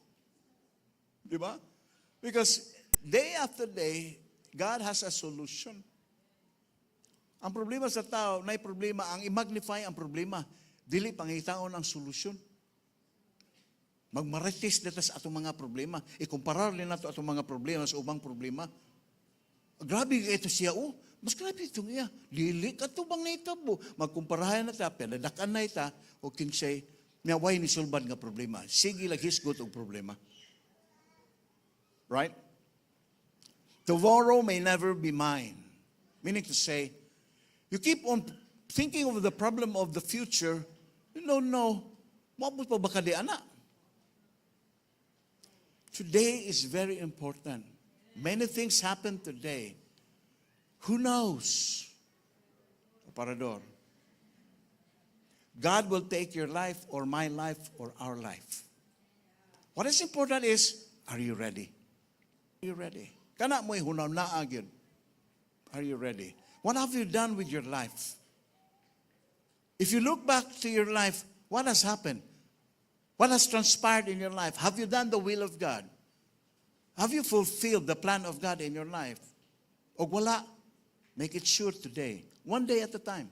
Speaker 4: Di ba? Because day after day, God has a solution. Ang problema sa tao, naay problema, ang i-magnify ang problema, dili pangitaon ang solusyon. Magmarites dito sa atong mga problema. Ikumparar din nato atong mga problema sa ubang problema. Grabe ito siya, oh. Mas grabe itong iya. Dili ka to bang nahitabo? Magkumparahan na ta, pinadakan na ita, o kinsay, nga way ni sulbad nga problema. Sige lang hisgot og problema. Right? Tomorrow may never be mine. Meaning to say, you keep on thinking of the problem of the future, you don't know, moabot pa ba ka di ana? Today is very important. Many things happen today. Who knows? Parador. God will take your life or my life or our life. What is important is, are you ready? Are you ready? Kana mo'y hunahunaa gyud. Are you ready? What have you done with your life? If you look back to your life, what has happened? What has transpired in your life? Have you done the will of God? Have you fulfilled the plan of God in your life? O wala, make it sure today. One day at a time.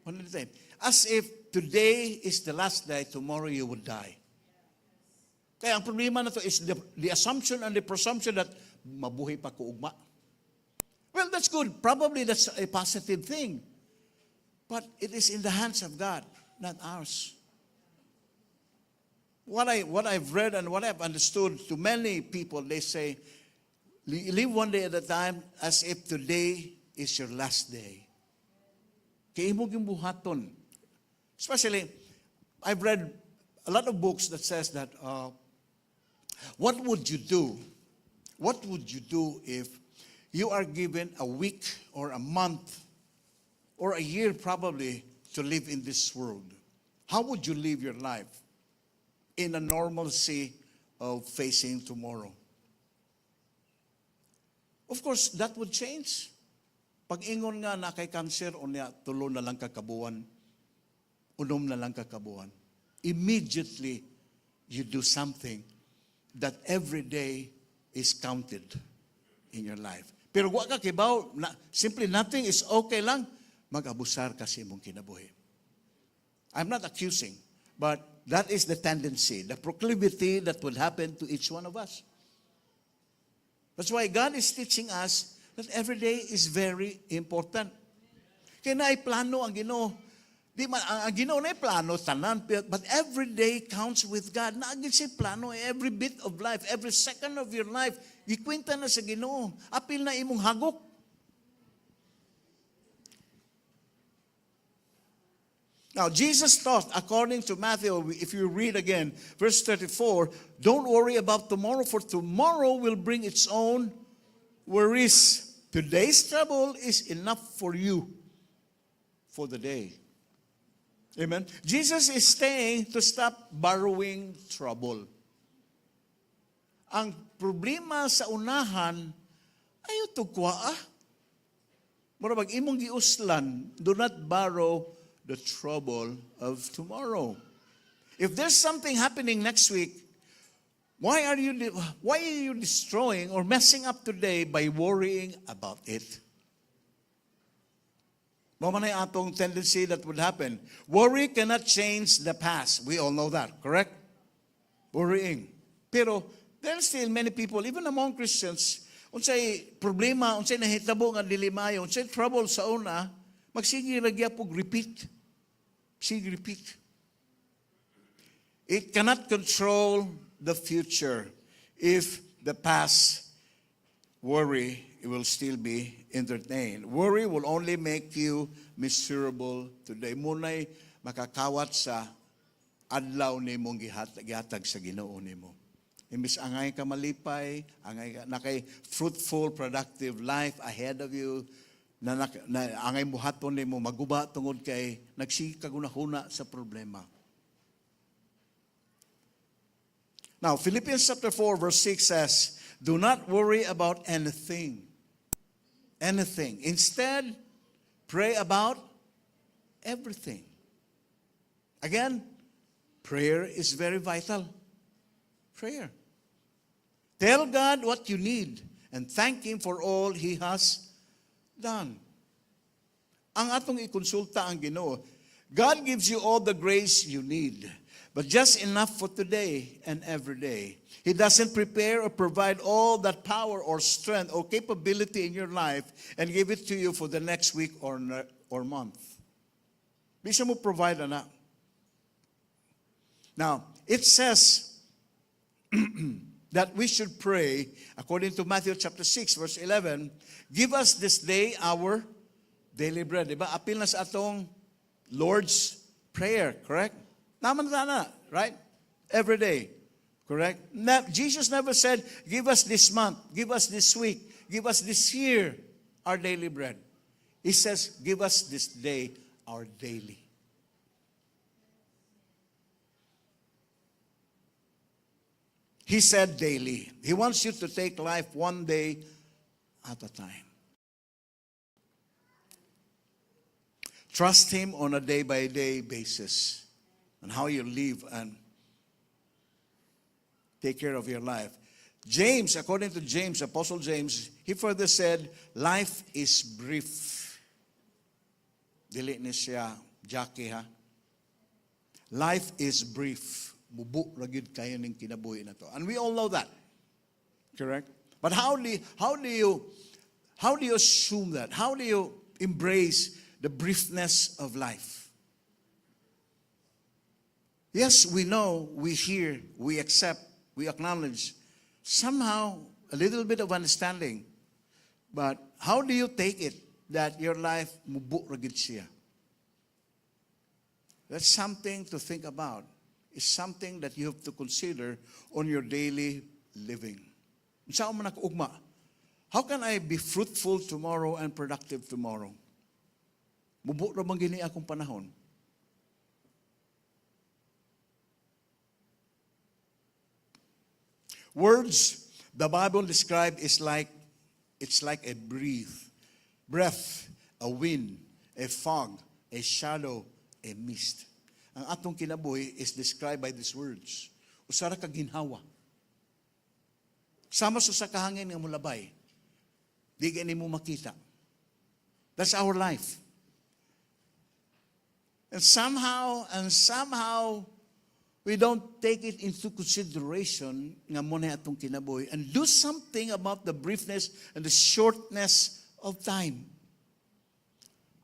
Speaker 4: One day at a time. As if today is the last day, tomorrow you would die. Kaya ang problema nato is the assumption and the presumption that mabuhi pa ko ugma. Well, that's good. Probably that's a positive thing. But it is in the hands of God, not ours. What I've read and what I've understood to many people, they say, "Live one day at a time as if today is your last day." Kay imo gyung buhaton. Especially, I've read a lot of books that says that, what would you do? What would you do if you are given a week or a month or a year probably to live in this world? How would you live your life in a normalcy of facing tomorrow? Of course, that would change. Pag ingon nga naa kay cancer, unya tulo na lang ka kabuwan, unom na lang ka kabuwan. Immediately, you do something that every day is counted in your life. Pero wa ka kibaw, na, simply nothing is okay lang, mag-abusar ka sa imong kinabuhi. I'm not accusing, but that is the tendency, the proclivity that would happen to each one of us. That's why God is teaching us that every day is very important. Kay naay plano ang Ginoo. Di man ang Ginoo naay plano tanan, but every day counts with God. Naa gyud siya'y plano every bit of life, every second of your life. Gikwenta na sa Ginoo. Apil na imong hagok. Now, Jesus taught, according to Matthew, if you read again, verse 34, "Don't worry about tomorrow, for tomorrow will bring its own worries. Today's trouble is enough for you for the day." Amen. Jesus is saying to stop borrowing trouble. Ang problema sa unahan, ayaw tugwa ah. Mura bag imong giuslan, do not borrow the trouble of tomorrow. If there's something happening next week, why are you destroying or messing up today by worrying about it? Mao man ay atong tendency that would happen. Worry cannot change the past. We all know that, correct? Worrying. Pero there are still many people, even among Christians, unsay problema, unsay nahitabo nga dili maayo, unsay trouble sa una, magsige ra gyapon repeat. Sige repeat. It cannot control the future if the past worry, it will still be entertained. Worry will only make you miserable today. Mao nay makakawat sa adlaw nimong gihatag sa Ginoo nimo. Imbis angay ka malipay, angay ka, naa kay fruitful, productive life ahead of you, na angay buhaton nimo maguba tungod kay nagsige kag hunahuna sa problema. Now, Philippians chapter 4 verse 6 says, "Do not worry about anything. Anything. Instead, pray about everything." Again, prayer is very vital. Prayer. Tell God what you need and thank Him for all He has done. Ang atong ikonsulta ang Ginoo. God gives you all the grace you need, but just enough for today and every day. He doesn't prepare or provide all that power or strength or capability in your life and give it to you for the next week or month. Di siya mo provide na. Now, it says that we should pray, according to Matthew chapter 6, verse 11, "Give us this day our Daily bread, di ba? Apil na sa atong Lord's Prayer, correct? Naman na, right? Every day, correct? Jesus never said, "Give us this month, give us this week, give us this year our daily bread." He says, "Give us this day our daily." He said daily. He wants you to take life one day at a time. Trust Him on a day by day basis and how you live and take care of your life. James, according to James, Apostle James, he further said, "Life is brief." Dili ni siya Jackie, ha. Life is brief. Mubo ra gyud kaayo ning kinabuhi na to. And we all know that. Correct? But how do you assume that? How do you embrace the briefness of life? Yes, we know, we hear, we accept, we acknowledge somehow a little bit of understanding. But how do you take it that your life mubo ra gyud siya? That's something to think about. It's something that you have to consider on your daily living. Unsa man ako ugma? How can I be fruitful tomorrow and productive tomorrow? Mubo ra man gini akong panahon. Words the Bible describe is like it's like a breath, a wind, a fog, a shadow, a mist. Ang atong kinabuhi is described by these words. Usa ra ka ginhawa. Sama sa kahangin nga mulabay. Di gani mo makita. That's our life. And somehow, we don't take it into consideration nga mao na atong kinabuhi and do something about the briefness and the shortness of time.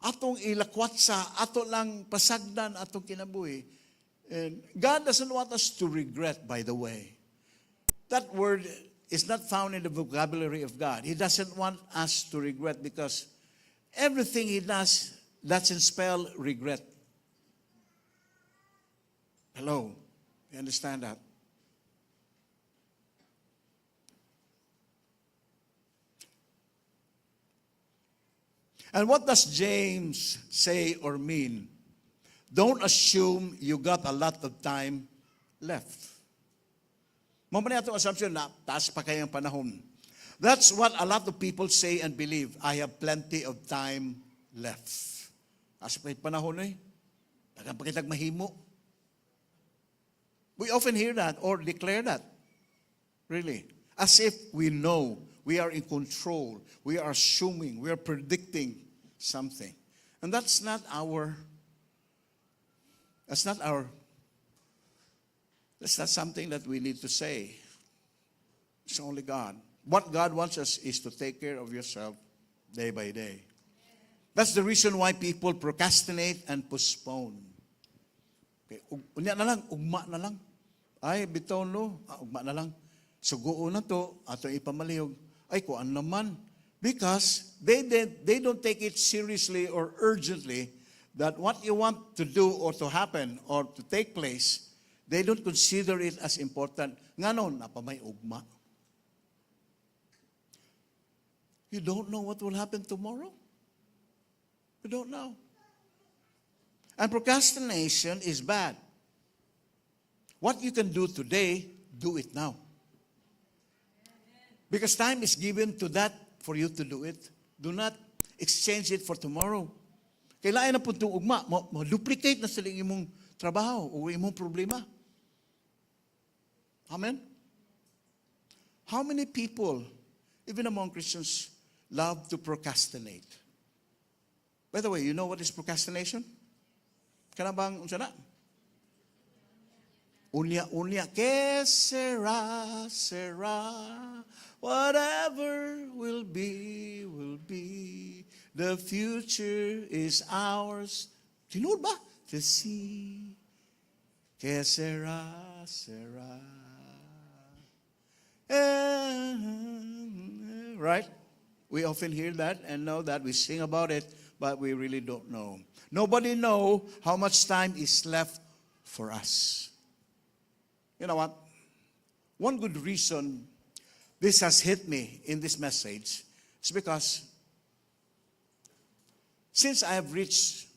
Speaker 4: Atong ilakwat sa, ato lang pasagdan atong kinabuhi. And God doesn't want us to regret, by the way. That word is not found in the vocabulary of God. He doesn't want us to regret because everything He does doesn't spell regret. Hello? You understand that? And what does James say or mean? Don't assume you got a lot of time left. Mao man atong assumption na taas pa kaayong panahon. That's what a lot of people say and believe. "I have plenty of time left. Taas pa panahon eh. Daghan pa kitag mahimo." We often hear that or declare that. Really. As if we know, we are in control, we are assuming, we are predicting something. And that's not something that we need to say. It's only God. What God wants us is to take care of yourself day by day. That's the reason why people procrastinate and postpone. Okay, unya na lang, ugma na lang. Ay, bitaw no, ah, ugma na lang. Suguon na to, ato ipamalihog. Ay, kuan naman. Because they don't take it seriously or urgently that what you want to do or to happen or to take place, they don't consider it as important. Ngano, naa pa may ugma. You don't know what will happen tomorrow. You don't know. And procrastination is bad. What you can do today, do it now. Because time is given to that for you to do it. Do not exchange it for tomorrow. Kailangan na pud tong ugma, mo duplicate na sila imong trabaho o imong problema. Amen? How many people, even among Christians, love to procrastinate? By the way, you know what is procrastination? Kana bang, unsa na? Unya, unya, que sera, sera. Whatever will be, will be. The future is ours. Tinuod ba? To see. Que sera, sera. Eh, right? We often hear that and know that. We sing about it. But But we really don't know. Nobody know how much time is left for us. You know what? One good reason this has hit me in this message is because since I have reached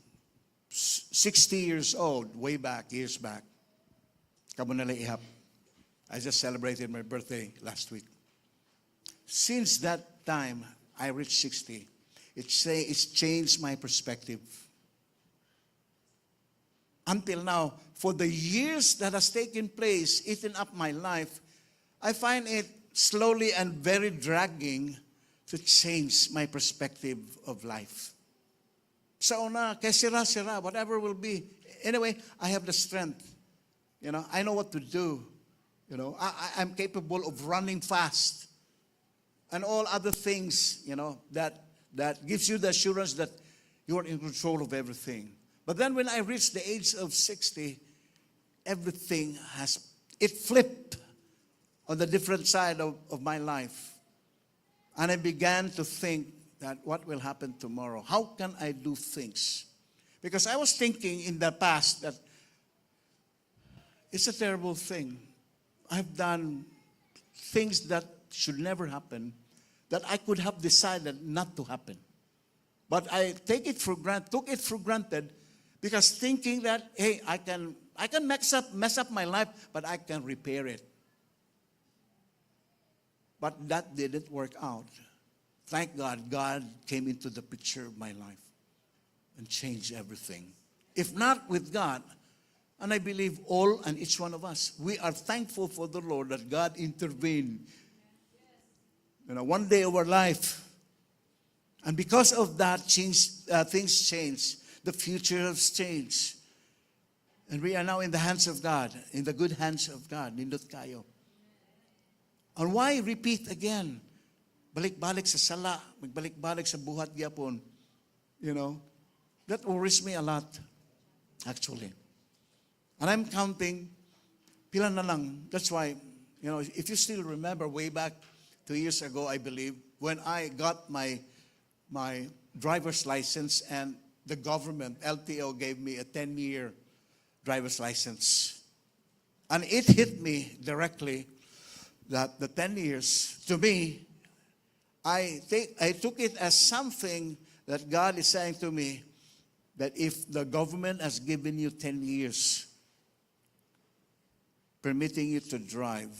Speaker 4: 60 years old, way back, years back, kamo na lang ihap. I just celebrated my birthday last week. Since that time, I reached 60, it's changed my perspective. Until now, for the years that has taken place, eaten up my life, I find it slowly and very dragging to change my perspective of life. Sa una, que sera, sera, whatever will be. Anyway, I have the strength. I know what to do. I'm capable of running fast. And all other things that gives you the assurance that you are in control of everything. But then when I reached the age of 60, everything has, it flipped on the different side of my life. And I began to think that what will happen tomorrow? How can I do things? Because I was thinking in the past that it's a terrible thing. I've done things that should never happen, that I could have decided not to happen. But I take it for grant, took it for granted because thinking that, hey, I can mess up my life, but I can repair it. But that didn't work out. Thank God, God came into the picture of my life and changed everything. If not with God, and I believe all and each one of us, we are thankful for the Lord that God intervened one day of our life. And because of that, things changed. The future has changed. And we are now in the hands of God, in the good hands of God. Nindot kaayo. And why repeat again? Balik-balik sa sala, magbalik-balik sa buhat gyapon. That worries me a lot, actually. And I'm counting, pila na lang. That's why, if you still remember way back 2 years ago, I believe, when I got my driver's license and the government, LTO, gave me a 10-year driver's license. And it hit me directly that the 10 years, to me, I took it as something that God is saying to me that if the government has given you 10 years, permitting you to drive,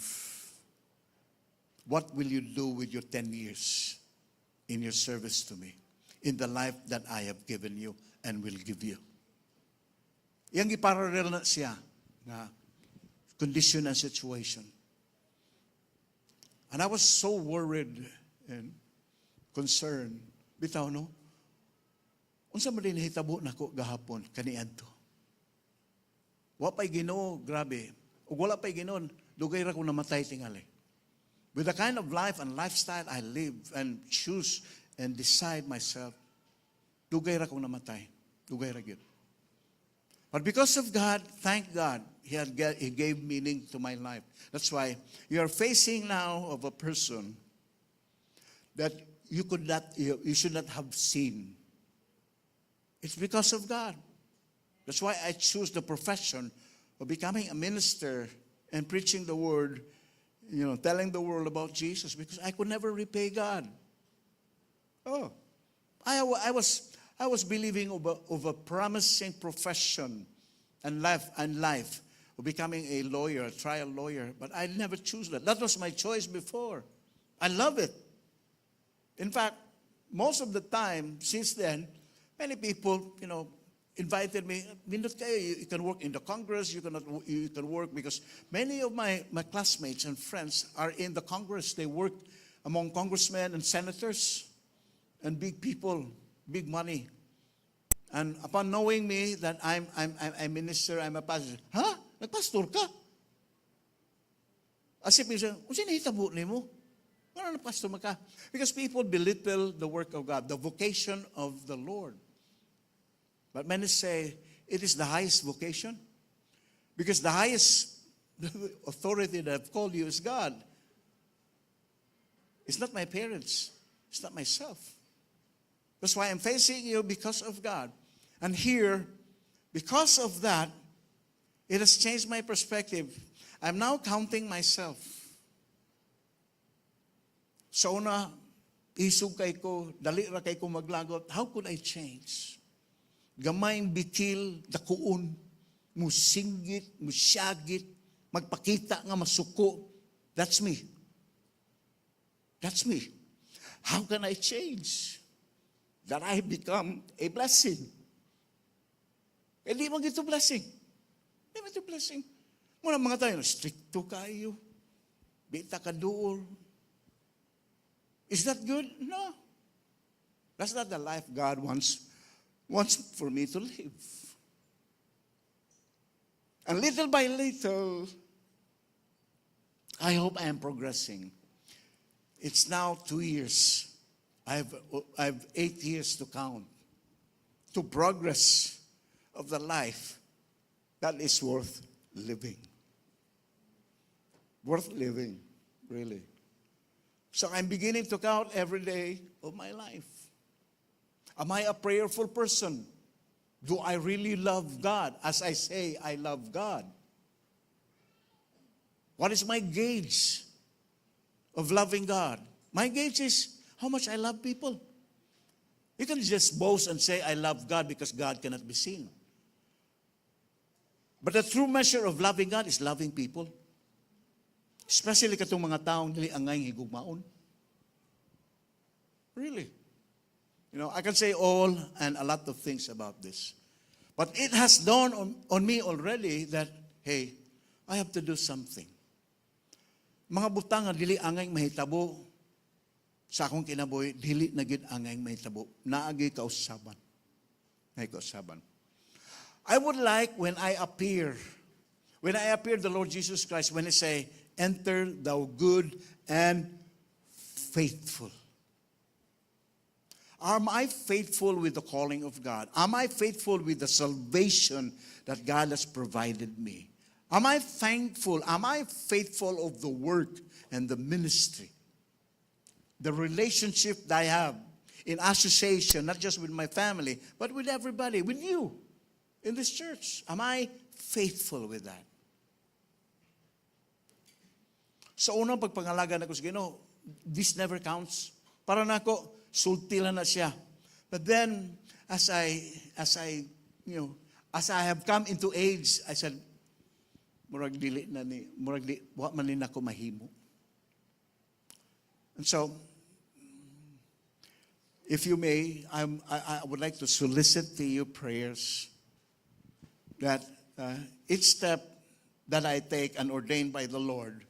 Speaker 4: what will you do with your 10 years in your service to me, in the life that I have given you and will give you? Iyang giparallel na siya nga condition and situation. And I was so worried and concerned. Bitaw, no? Unsa man din nahitabo nako gahapon kaniadto? Wa pa'y Ginoo, grabe. Ug wala pa'y Ginoo, dugay ra ko namatay tingali. With the kind of life and lifestyle I live and choose and decide myself, dugay ra ko namatay. Dugay ra gyud. But because of God, thank God, He gave meaning to my life. That's why you are facing now of a person that you could not, you should not have seen. It's because of God. That's why I choose the profession of becoming a minister and preaching the word, telling the world about Jesus, because I could never repay God. Oh, I was believing of a promising profession and life of becoming a lawyer, a trial lawyer, but I never choose that. That was my choice before. I love it. In fact, most of the time since then, many people invited me. "Nindot kaayo, you can work in the Congress, you cannot, you can work," because many of my classmates and friends are in the Congress. They work among congressmen and senators and big people, big money. And upon knowing me that I'm a minister, I'm a pastor, "Ha? Nagpastor ka?" As if minsan, "Unsa nahitabo nimo? Ano na pastor man ka?" Because people belittle the work of God, the vocation of the Lord. But many say it is the highest vocation because the highest authority that have called you is God. It's not my parents. It's not myself. That's why I'm facing you, because of God. And here, because of that, it has changed my perspective. I'm now counting myself. Sa una, isog kay ko, dali ra kay ko maglagot. How could I change? Gamayng bitil, dakuon, musinggit, musyagit, magpakita nga masuko. That's me. That's me. How can I change? That I become a blessing. Eh di man ito blessing. Di man ito blessing. Muna mga tayo, strikto kayo. Di ta kaduol. Is that good? No. That's not the life God wants for me to live. And little by little, I hope I am progressing. It's now 2 years. I have 8 years to count to progress of the life that is worth living. Worth living, really. So I'm beginning to count every day of my life. Am I a prayerful person? Do I really love God as I say I love God? What is my gauge of loving God? My gauge is how much I love people. You can just boast and say, "I love God," because God cannot be seen. But the true measure of loving God is loving people. Especially katong mga taong dili angay higugmaon. Really. I can say all and a lot of things about this. But it has dawned on me already that, hey, I have to do something. Mga butang nga dili angay mahitabo sa akong kinabuhi, dili na gyud angay mahitabo. Naa gyuy kausaban. Naay kausaban. I would like when I appear the Lord Jesus Christ, when He say, "Enter, thou good and faithful." Am I faithful with the calling of God? Am I faithful with the salvation that God has provided me? Am I thankful? Am I faithful of the work and the ministry? The relationship that I have in association, not just with my family, but with everybody, with you in this church. Am I faithful with that? Sa unang pagpangalaga nako sa Ginoo, this never counts. Para nako, sulti lang na siya. But then, as I have come into age, I said, murag dili na ni, murag di, wa man ni nako mahimo. And so, if you may, I would like to solicit to you prayers that each step that I take and ordained by the Lord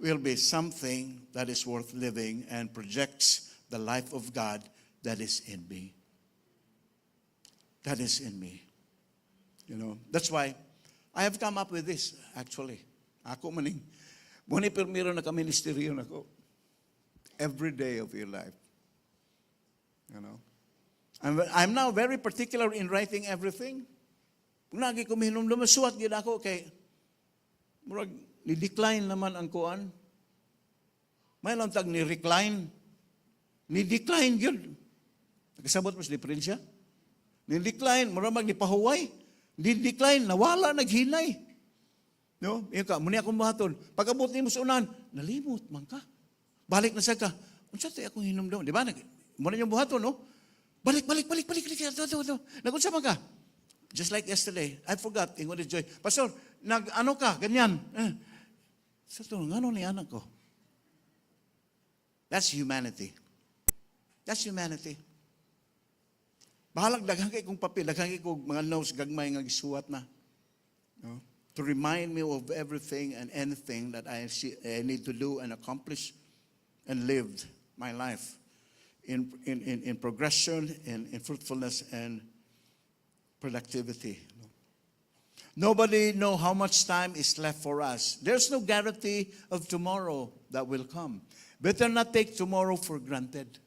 Speaker 4: will be something that is worth living and projects the life of God that is in me. That is in me. That's why I have come up with this, actually. Ako maning, mao ni pirmiro na ka-ministeryo nako. Every day of your life. I'm now very particular in writing everything. Kung lagi ko mihinumdum, suwat gyud ako kay murag ni-decline naman ang kuan. May lang tag ni-recline. Ni-decline gyud. Nakasabot mo sa diferensya? Ni-decline, murag mag nipahuway. Ni-decline, nawala, naghinay. No? Iyo ka, muni akong buhaton. Pag-abot nimo sa unan, nalimot man ka. Balik na siya ka. Unsa to akong hinumdum? Di ba? Mao na yung buhaton, no? Balik, balik, balik, balik, balik. Ato, ato, ato. Nagunsa man ka? Just like yesterday, I forgot. Ingon ni Joy, "Pastor, nag, ano ka, ganyan." Eh, sa to, ngano ni anak ko? That's humanity. That's humanity. Bahalag daghan kay kong papel, daghan kay kong mga notes gagmay nga gisuwat na. No? To remind me of everything and anything that I need to do and accomplish and live my life in progression, in fruitfulness and productivity. Nobody know how much time is left for us. There's no guarantee of tomorrow that will come. Better not take tomorrow for granted.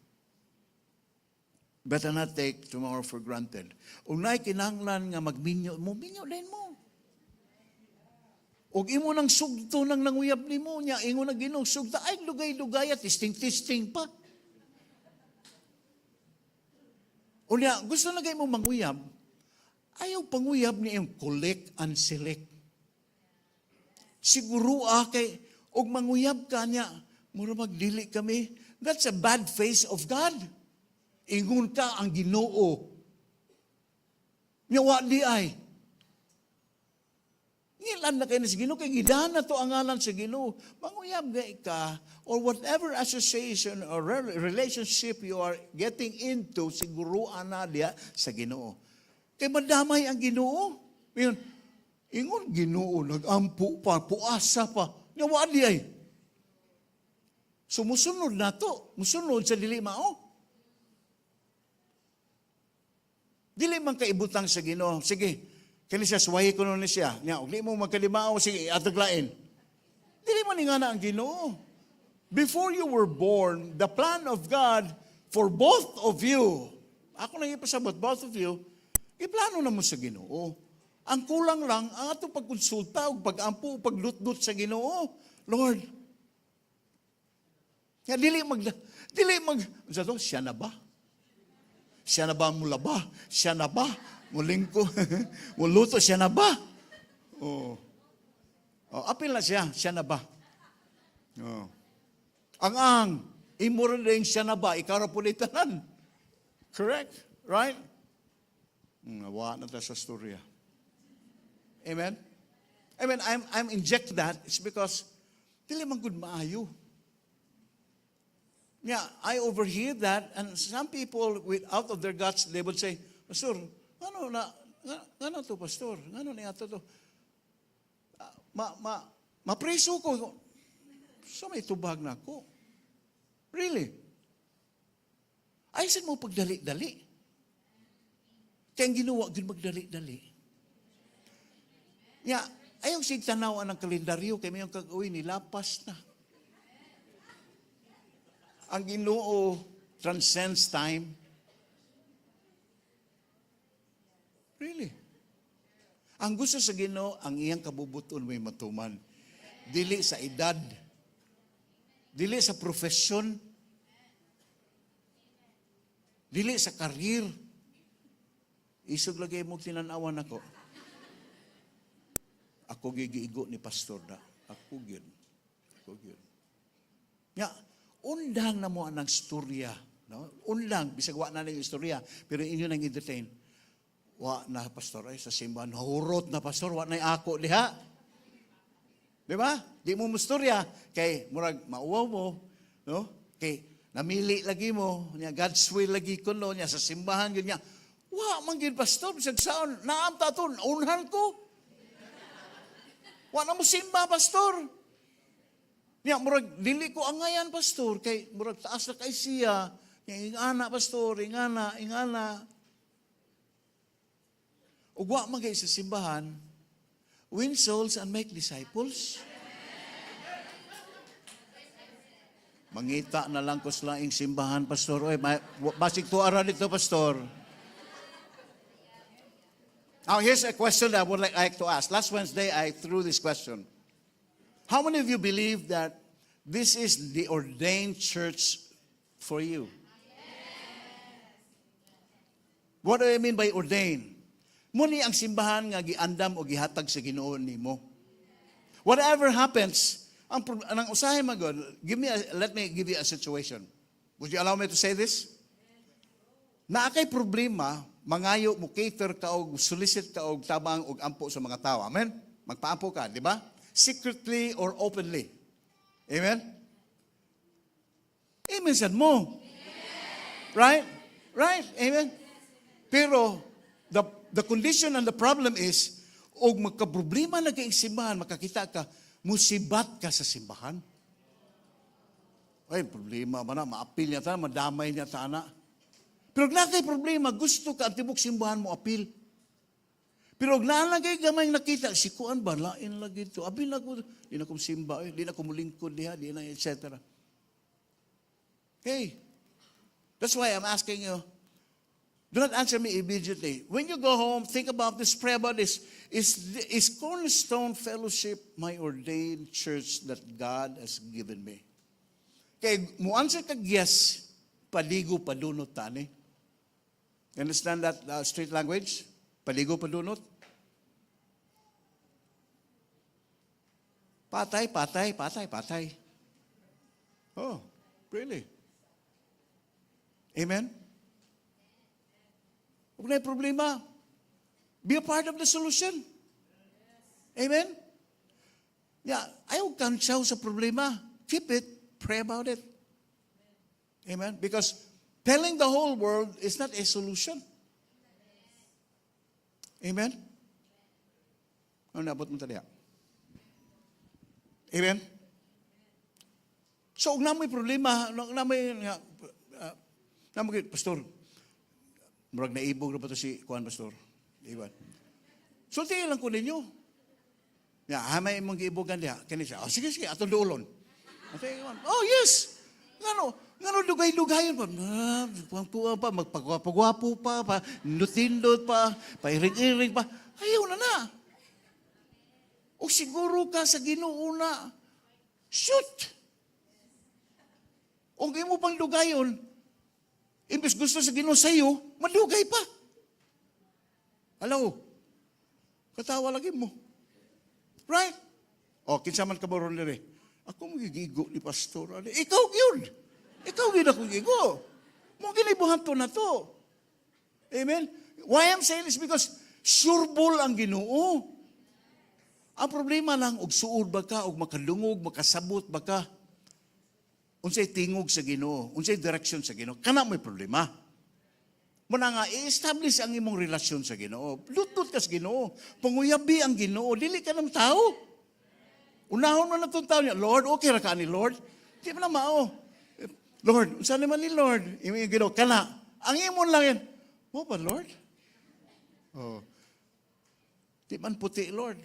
Speaker 4: Better not take tomorrow for granted. Kung naay kinahanglan nga magminyo, mo minyo din mo. Og imo nang sugto nang nanguyab nimo nya ingon na Ginoo sugta ay lugay-lugay at testing-testing pa. Unya, gusto na kayo mo manguyab, ayaw panguyab ni yung collect and select. Siguro kay, og manguyab ka niya, mura magdili kami. That's a bad face of God. Ingon ka ang Ginoo. Nya wa di ay. Ngilan na kayo sa Ginoo kay gidana to ang ngalan sa Ginoo. Manguyab gay ka or whatever association or relationship you are getting into, siguro ana diya sa Ginoo. Kay madamay ang Ginoo. Ingon, ingon Ginoo nagampo pa, puasa pa. Nya wa di ay. So musunod na to, musunod sa dili mao. Dili man kaibutang sa Ginoo. Sige, kani siya, suwahi ko nun siya. Nya, og di mo magkalimao, sige, ataglain. Dili man nga na ang Ginoo. Before you were born, the plan of God for both of you, ako nang ipasabot, both of you, iplano na mo sa Ginoo. Ang kulang lang, ang atong pagkonsulta, ug pag-ampo, ug paglutdot sa Ginoo. Lord, kaya dili mag, sa to, siya na ba? Siya na ba mulaba? Siya na ba? Mulingko, muluto, siya na ba? Oh. Oh, apil na siya, siya na ba? Oh. Ang, imo rin siya na ba? Ikaw ra pud tanan. Correct? Right? Wa na ta sa storya. Amen? I mean, I'm inject that. It's because dili man gud maayo. Yeah, I overhear that, and some people, with out of their guts, they would say, "Pastor, ano na, ngano to, Pastor? Ngano niya to to? Ah, mapreso ko." So may tubag na ako. Really? Ay, mo pagdali-dali. Kaya ang ginawa, gud magdali-dali. Ya, ayaw sig tanaw ang kalendaryo, kay may kag-uwi, nilapas na. Ang Ginoo transcends time. Really? Ang gusto sa Ginoo, ang iyang kabubuton may matuman. Dili sa edad. Dili sa profesyon. Dili sa career. Isog lagay mo tinanawan ako. Ako gigiigo ni pastor na. Ako gyud. Ako gyud. Nga, undang na mo ang storya. No? Undang, bisag wa na yung istorya, pero inyo nang entertain. Wa na, pastor, ay sa simbahan, hurot na, pastor, wa na ako diha. Di ba? Di mo mustorya kay murag mauwaw mo, no? Kay namili lagi mo, niya God's will lagi kuno niya sa simbahan gyud niya. Wa man gyud, pastor, bisag saon, naam ta to, unhan ko. Wa na mo simba, pastor. Niya murag dili ko angayan, pastor, kay murag taas na kay siya. Niya ingana, pastor, ingana, ingana. Ug wa man kay sa simbahan, win souls and make disciples. Mangita na lang ko sa laing simbahan, pastor. Oy, basig tuara dito, pastor. Now, here's a question that I would like to ask. Last Wednesday, I threw this question. How many of you believe that this is the ordained church for you? What do I mean by ordained? Muni ang simbahan nga giandam o gihatag sa Ginoo nimo. Whatever happens, ang usahay man gud, let me give you a situation. Would you allow me to say this? Naa kay problema, mangayo mo cater ka og solicit ka og tabang og ampo sa mga tao. Amen? Magpaampo ka, di ba? Secretly or openly. Amen? Amen sad mo. Right? Right? Amen? Pero, the condition and the problem is, og magkaproblema na kay simbahan, makakita ka, musibat ka sa simbahan. Ay, problema ba na? Maapil niya ta, madamay niya ta na. Pero kung naa kay problema, gusto ka ang tibok simbahan mo apil. Pero kung naa lang kay gamay nakita, si kuan ba, lain lagi to. Abi na ko, di na ko simba, eh, di na ko mulingkod diha, di na, etc. Hey, that's why I'm asking you, do not answer me immediately. When you go home, think about this, pray about this. Is Cornerstone Fellowship my ordained church that God has given me? Kay mo answer ka yes, paligo padunot tani. You understand that street language? Paligo, padunot. Patay, patay, patay, patay. Oh, really? Amen? Huwag na problema. Be a part of the solution. Amen? Yeah, ayaw kantsaw sa problema. Keep it. Pray about it. Amen? Because telling the whole world is not a solution. Amen? Ano naabot mo taliya? Amen? So, kung naa moy problema, kung naa moy, nga, naa moy, "Pastor, murag naibog na ba to si Kuan, Pastor?" Iwan. Sultihan lang ko ninyo. Ya, may imong giibogan diha. Kini siya. "Oh, sige, sige, atong duolon." Oh, yes. Ngano, ngano dugay-dugayon pa. Ah, kuha pa, magpagwapo pa, pa, nindot pa, pairing-iring pa. Ayaw na na. O siguro ka sa Ginoo na. Shoot! O imo pang dugayon, imbes gusto sa Ginoo sa iyo, madugay pa. Hello? Katawa lagi mo. Right? O, kinsa man ka ron diri? "Ako mo gigigo ni pastor." Ani, ikaw gyud. Ikaw gyud ako gigo. Mao gyud buhaton na to. Amen? Why I'm saying this, because sureball ang Ginoo. Ang problema lang, og suod ba ka, og makadungog, makasabot ba ka? Unsay tingog sa Ginoo, unsay direction sa Ginoo, kana mo'y problema. Muna nga, i-establish ang imong relasyon sa Ginoo. Lutut ka sa Ginoo. Panguyabi ang Ginoo. Dili ka ng tao. Unahon mo na itong tao niya. "Lord, okay ra ka ni Lord?" Di man na mao. "Lord, unsa naman ni Lord?" Imo yung Ginoo. Kana. Ang imon lang yan. "Mao ba, Lord? Oh. Di man puti, Lord.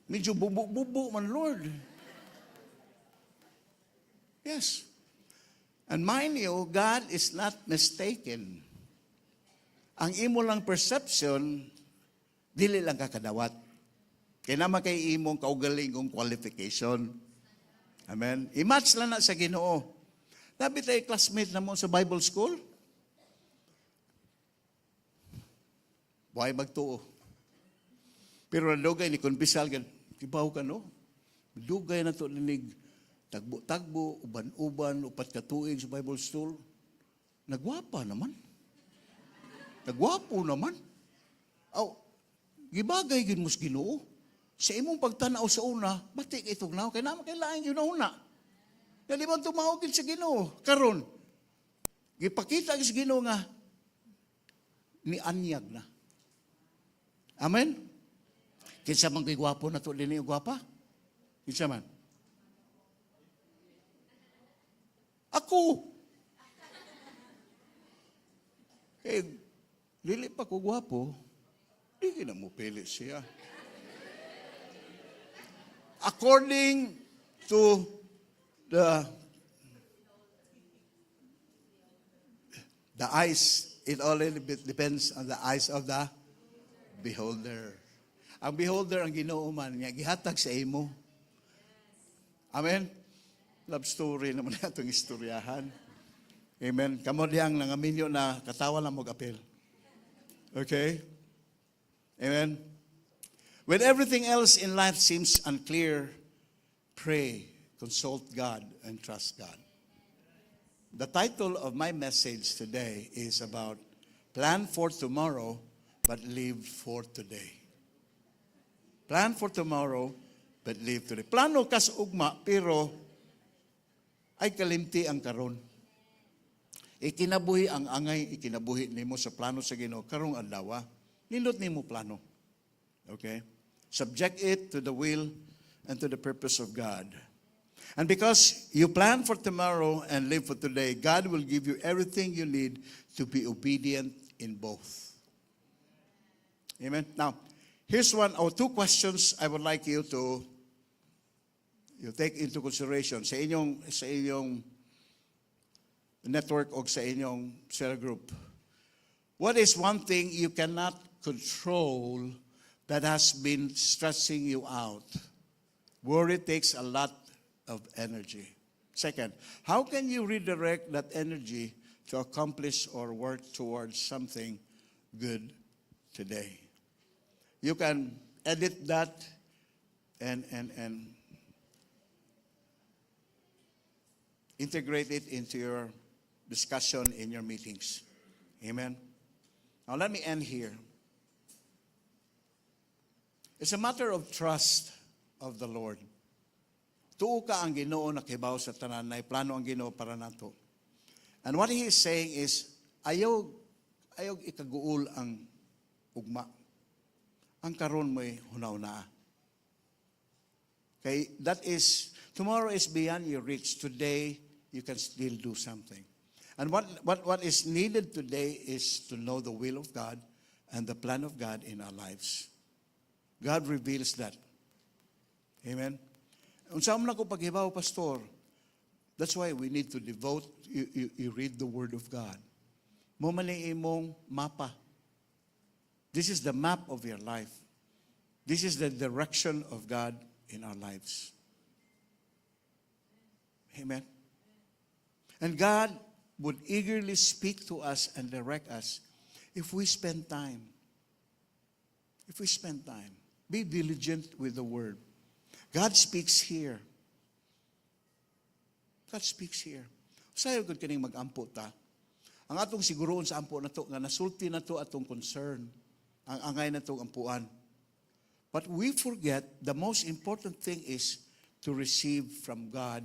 Speaker 4: Medyo bubo-bubo man, Lord." Yes. And mind you, God is not mistaken. Ang imo lang perception, dili lang kakadawat. Kaya naman kay imong kaugalingong qualification. Amen? I-match lang na sa Ginoo. Labi tayo classmate na mo sa Bible school. Buhay magtuo. Pero ang dugay ni confessal, gan, kibaw ka no? Dugay na to ninig tagbo-tagbo, uban-uban, 4 ka tuig sa Bible school. Nagwapa naman. Nagwapo naman. Aw, gibagay gid mo sa Ginoo. Sa imong pagtanaw sa una, bati kay tugnaw, kay naman kay laing ginauna. Dali man tumawag gid sa Ginoo. Karon, gipakita gid sa Ginoo nga nianyag na. Amen? Kinsa man kay gwapo na to dinhi og gwapa? Kinsa man? Ako. Kay dili pa ko gwapo, di na mo pili siya. According to the eyes, it already depends on the eyes of the beholder. Ang beholder ang Ginoo man nga gihatag sa imo. Amen. Love story naman atong istoryahan. Amen. Kamo diyang nangaminyo na katawa lang mag-apel. Okay? Amen. When everything else in life seems unclear, pray, consult God, and trust God. The title of my message today is about plan for tomorrow, but live for today. Plan for tomorrow, but live today. Plano kas ugma, pero ay kalimti ang karon. Ikinabuhi ang angay, ikinabuhi nimo sa plano sa Ginoo karong adlaw. Nindot nimo plano. Okay? Subject it to the will and to the purpose of God. And because you plan for tomorrow and live for today, God will give you everything you need to be obedient in both. Amen. Now, here's one or two questions I would like you to you take into consideration sa inyong network o sa inyong cell group. What is one thing you cannot control that has been stressing you out? Worry takes a lot of energy. Second, how can you redirect that energy to accomplish or work towards something good today? You can edit that and integrate it into your discussion in your meetings. Amen. Now, let me end here. It's a matter of trust of the Lord. Tuo ka ang Ginoo nakibaw sa tanan, na plano ang Ginoo para nato. And what he is saying is, ayaw ikaguol ang ugma. Ang karon mo'y hunaw-hunaa. Okay, that is, tomorrow is beyond your reach. Today, you can still do something. And what is needed today is to know the will of God and the plan of God in our lives. God reveals that. Amen? Unsa man ako paghibaw, Pastor? That's why we need to devote, you read the Word of God. Mao man ni imong mapa. This is the map of your life. This is the direction of God in our lives. Amen. And God would eagerly speak to us and direct us if we spend time. If we spend time. Be diligent with the Word. God speaks here. God speaks here. Sayo gud kaning mag-ampo ta. Ang atong siguroon sa ampo nato nga nasulti nato atong concern, ang angay natong ampuan. But we forget the most important thing is to receive from God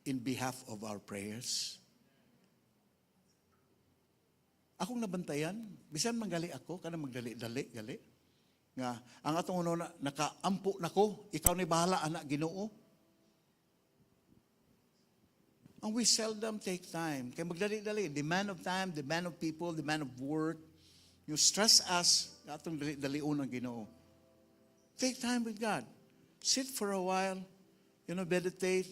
Speaker 4: in behalf of our prayers. Akong nabantayan, bisan manggali ako, kanang magdali-dali, gali. Nga, ang atong ano na, nakaampo nako, ikaw ni bahala, anak Ginoo. And we seldom take time. Kaya magdali-dali, demand of time, demand of people, demand of work. You stress us, atong dali-dalion ang Ginoo. Take time with God. Sit for a while, meditate,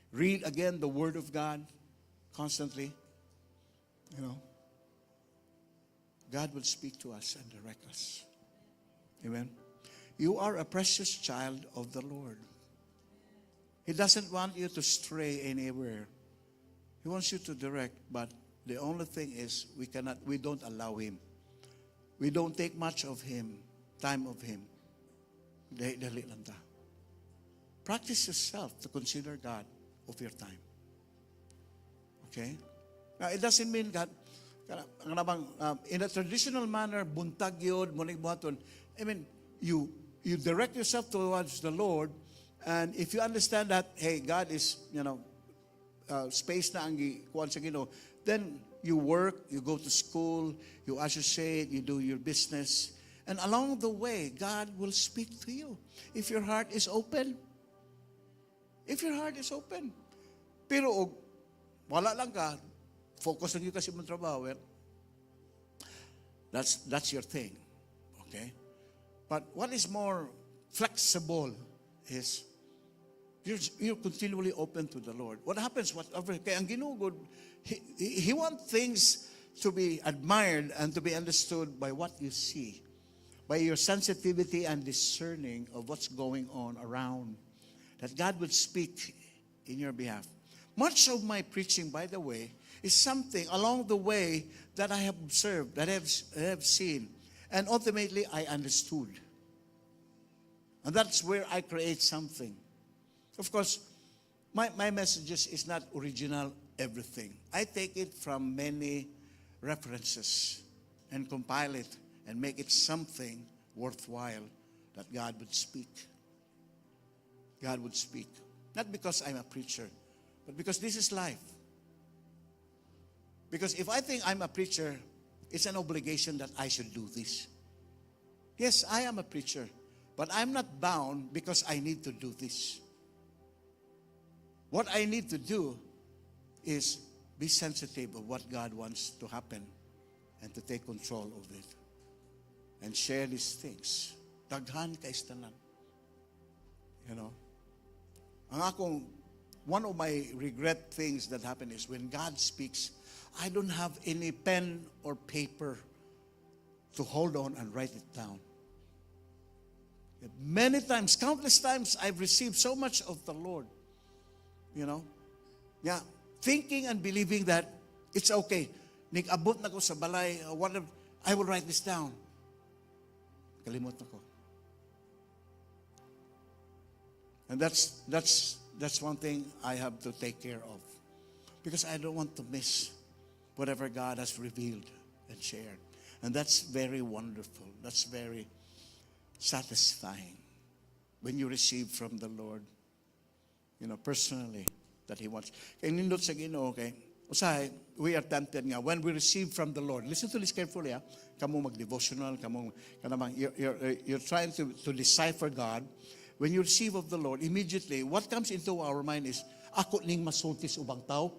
Speaker 4: read again the Word of God constantly. God will speak to us and direct us. Amen. You are a precious child of the Lord. He doesn't want you to stray anywhere. He wants you to direct, but the only thing is we cannot, we don't allow Him. We don't take much of Him, time of Him. Dali, dali lang ta. Practice yourself to consider God of your time. Okay? Now, it doesn't mean God, ang nabang, in a traditional manner, buntag yun, muning buhaton. I mean, you direct yourself towards the Lord, and if you understand that, hey, God is space na ang gikuan sa Ginoo, then you work, you go to school, you associate, you do your business, and along the way, God will speak to you if your heart is open. If your heart is open. Pero og wala lang ka, focus lang yun kasi mong trabaho, well, that's your thing. Okay? But what is more flexible is you're continually open to the Lord. What happens, whatever, kay ang Ginoo gud, he wants things to be admired and to be understood by what you see, by your sensitivity and discerning of what's going on around, that God would speak in your behalf. Much of my preaching, by the way, is something along the way that I have observed, that I have seen, and ultimately I understood. And that's where I create something. Of course, my messages is not original everything. I take it from many references and compile it and make it something worthwhile that God would speak. God would speak. Not because I'm a preacher, but because this is life. Because if I think I'm a preacher, it's an obligation that I should do this. Yes, I am a preacher, but I'm not bound because I need to do this. What I need to do is be sensitive of what God wants to happen and to take control of it and share these things. Daghan kay tanan. Ang akong, one of my regret things that happened is when God speaks, I don't have any pen or paper to hold on and write it down. Many times, countless times, I've received so much of the Lord. You know? Yeah. Thinking and believing that it's okay. Nig-abot na ko sa balay, what if, I will write this down. Kalimot na ko. And that's one thing I have to take care of. Because I don't want to miss whatever God has revealed and shared. And that's very wonderful. That's very satisfying when you receive from the Lord personally, that He wants. Kay nindot sa Ginoo, okay? Usahay, we are tempted nga, when we receive from the Lord, listen to this carefully, ha? Kamo mag-devotional, kamo, kanamang, you're trying to decipher God. When you receive of the Lord, immediately, what comes into our mind is, ako ning masulti sa ubang tao.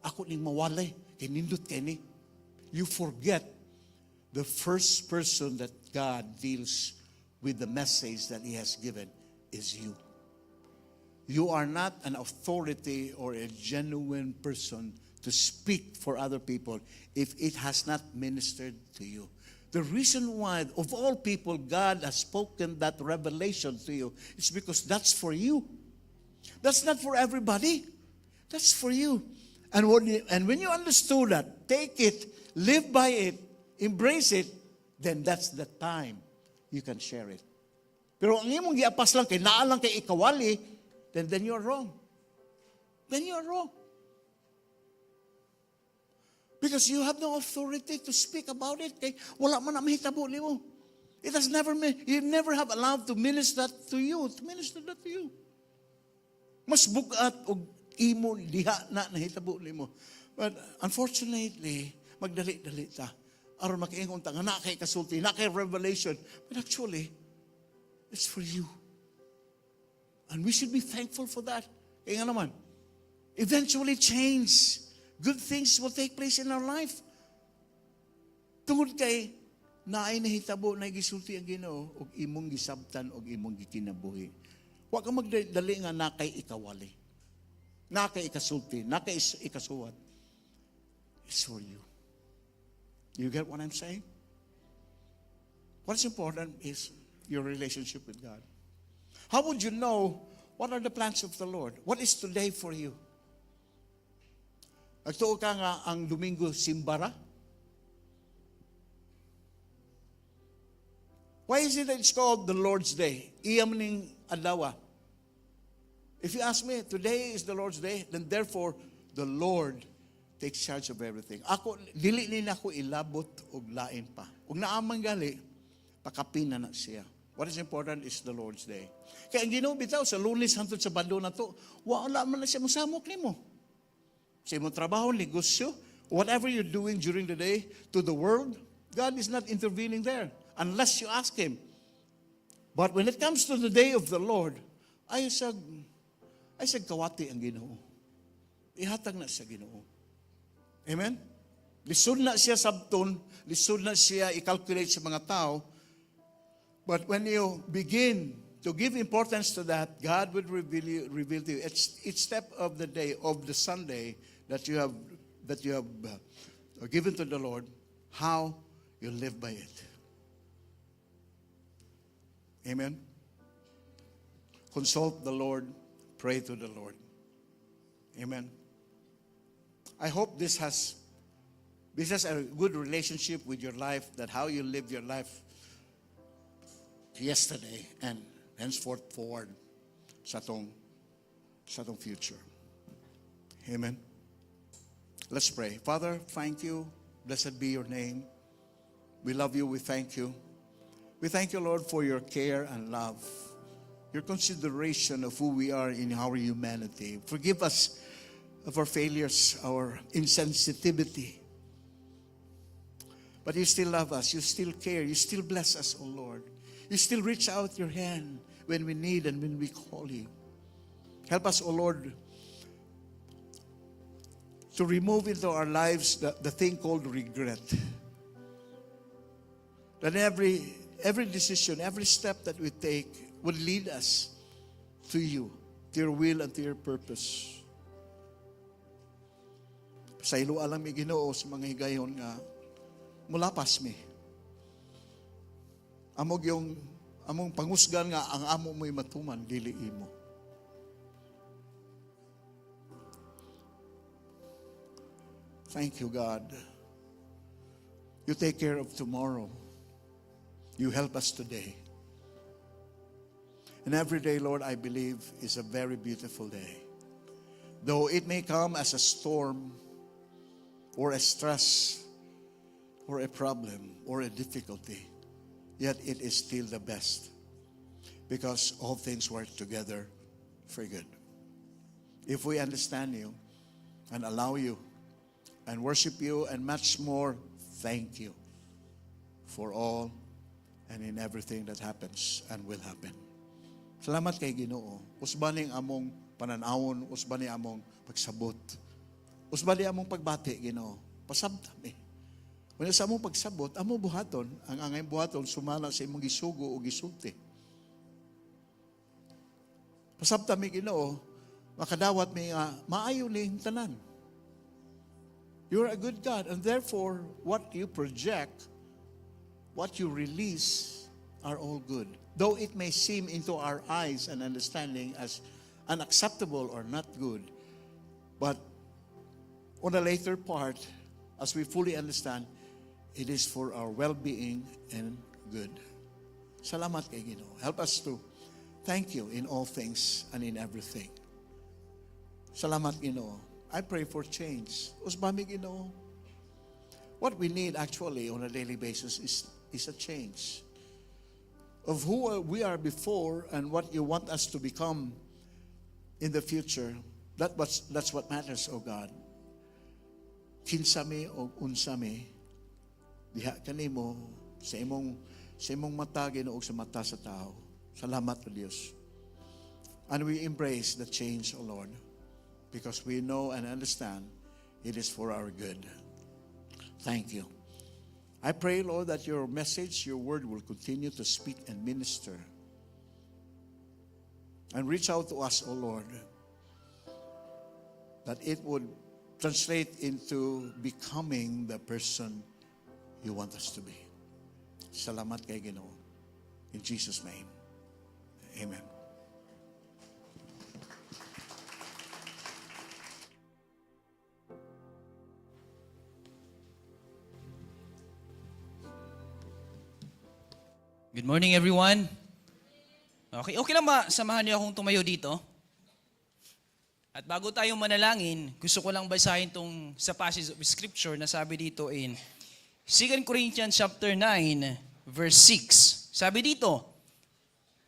Speaker 4: Ako ning mawalay. Kay nindot kay ni. You forget the first person that God deals with the message that He has given is you. You are not an authority or a genuine person to speak for other people if it has not ministered to you. The reason why, of all people, God has spoken that revelation to you is because that's for you. That's not for everybody. That's for you. And when you understood that, take it, live by it, embrace it, then that's the time you can share it. Pero ang imong giapas lang kay naa lang kay ikawali, then you're wrong. Then you're wrong. Because you have no authority to speak about it. Kay wala man na mahitabo nimo. It has never you never have allowed to minister that to you, to minister that to you. Mas bugat og imo diha na nahitabo nimo. But unfortunately, magdali-dali ta. Aron makaingon ta nga naa kay kasulti, naa kay revelation. But actually, it's for you. And we should be thankful for that. Kaya nga naman, eventually change. Good things will take place in our life. Tungod kay naay nahitabo na gisulti ang Ginoo ug imong gisabtan ug imong gikinabuhi. Wa ka magdali nga naa kay ikawali. Naa kay ikasulti, naa kay ikasuwat. It's for you. You get what I'm saying? What's important is your relationship with God. How would you know what are the plans of the Lord? What is today for you? Nagtuo ka nga ang Domingo simbara? Why is it that it's called the Lord's Day? Iya man ning adlaw. If you ask me, today is the Lord's Day, then therefore, the Lord takes charge of everything. Ako, dili ni nako ilabot og lain pa. Ug naa man gali, pakapina na siya. What is important is the Lord's Day. Kaya ang Ginoo bitaw sa Lunes hangtod Sabado na to, wala man na siya mosamok nimo. Sa imong trabaho, negosyo, whatever you're doing during the day to the world, God is not intervening there unless you ask Him. But when it comes to the day of the Lord, ay sag kawati ang Ginoo. Ihatag na sa Ginoo. Amen? Lisod na siya sabton, lisod na siya i-calculate sa mga tao. But when you begin to give importance to that, God would reveal to you each step of the day, of the Sunday that you have given to the Lord, how you live by it. Amen. Consult the Lord, pray to the Lord. Amen. I hope this has a good relationship with your life, that how you live your life yesterday and henceforth forward sa atong future. Amen. Let's pray. Father, thank you. Blessed be your name. We love you. We thank you. We thank you, Lord, for your care and love, your consideration of who we are in our humanity. Forgive us of our failures, our insensitivity. But you still love us. You still care. You still bless us, O Lord. You still reach out your hand when we need and when we call you. Help us, O Lord, to remove into our lives the thing called regret. That every decision, every step that we take would lead us to you, to your will and to your purpose. Pasayloa lang mi, Ginoo, sa mga higayon nga mulapas mi. Among yung among pangusgan nga ang amo mo'y matuman dili imo. Thank you, God. You take care of tomorrow. You help us today. And every day, Lord, I believe is a very beautiful day. Though it may come as a storm or a stress or a problem or a difficulty, yet it is still the best because all things work together for good. If we understand you and allow you and worship you and much more, thank you for all and in everything that happens and will happen. Salamat kay Ginoo. Usba ning among panan-awon, usba ni among pagsabot. Usba ni among pagbati, Ginoo. Pasabta mi. Wala sa among pagsabot, among buhaton, ang angay buhaton sumala sa imong gisugo o gisulti. Pasabta mi, Ginoo, makadawat mi nga maayo ning tanan. You're a good God, and therefore, what you project, what you release, are all good. Though it may seem into our eyes and understanding as unacceptable or not good, but on the later part, as we fully understand, it is for our well-being and good. Salamat kay Ginoo. Help us to thank you in all things and in everything. Salamat, Ginoo. I pray for change. Usba mi, Ginoo. What we need actually on a daily basis is a change of who we are before and what you want us to become in the future. That's what matters, oh God. Kinsa mi o unsa mi, diha kanimo sa imong mata, Ginoo, sa mata sa tao. Salamat, O Dios. And we embrace the change, O Lord, because we know and understand it is for our good. Thank you. I pray, Lord, that your message, your word will continue to speak and minister and reach out to us, O Lord, that it would translate into becoming the person you want us to be. Salamat kay Ginoo. In Jesus' name, amen.
Speaker 5: Good morning, everyone. Okay lang ba samahan niyo akong tumayo dito? At bago tayo manalangin, gusto ko lang basahin tong sa passage of scripture na sabi dito in 2 Corinthians chapter 9, verse 6. Sabi dito,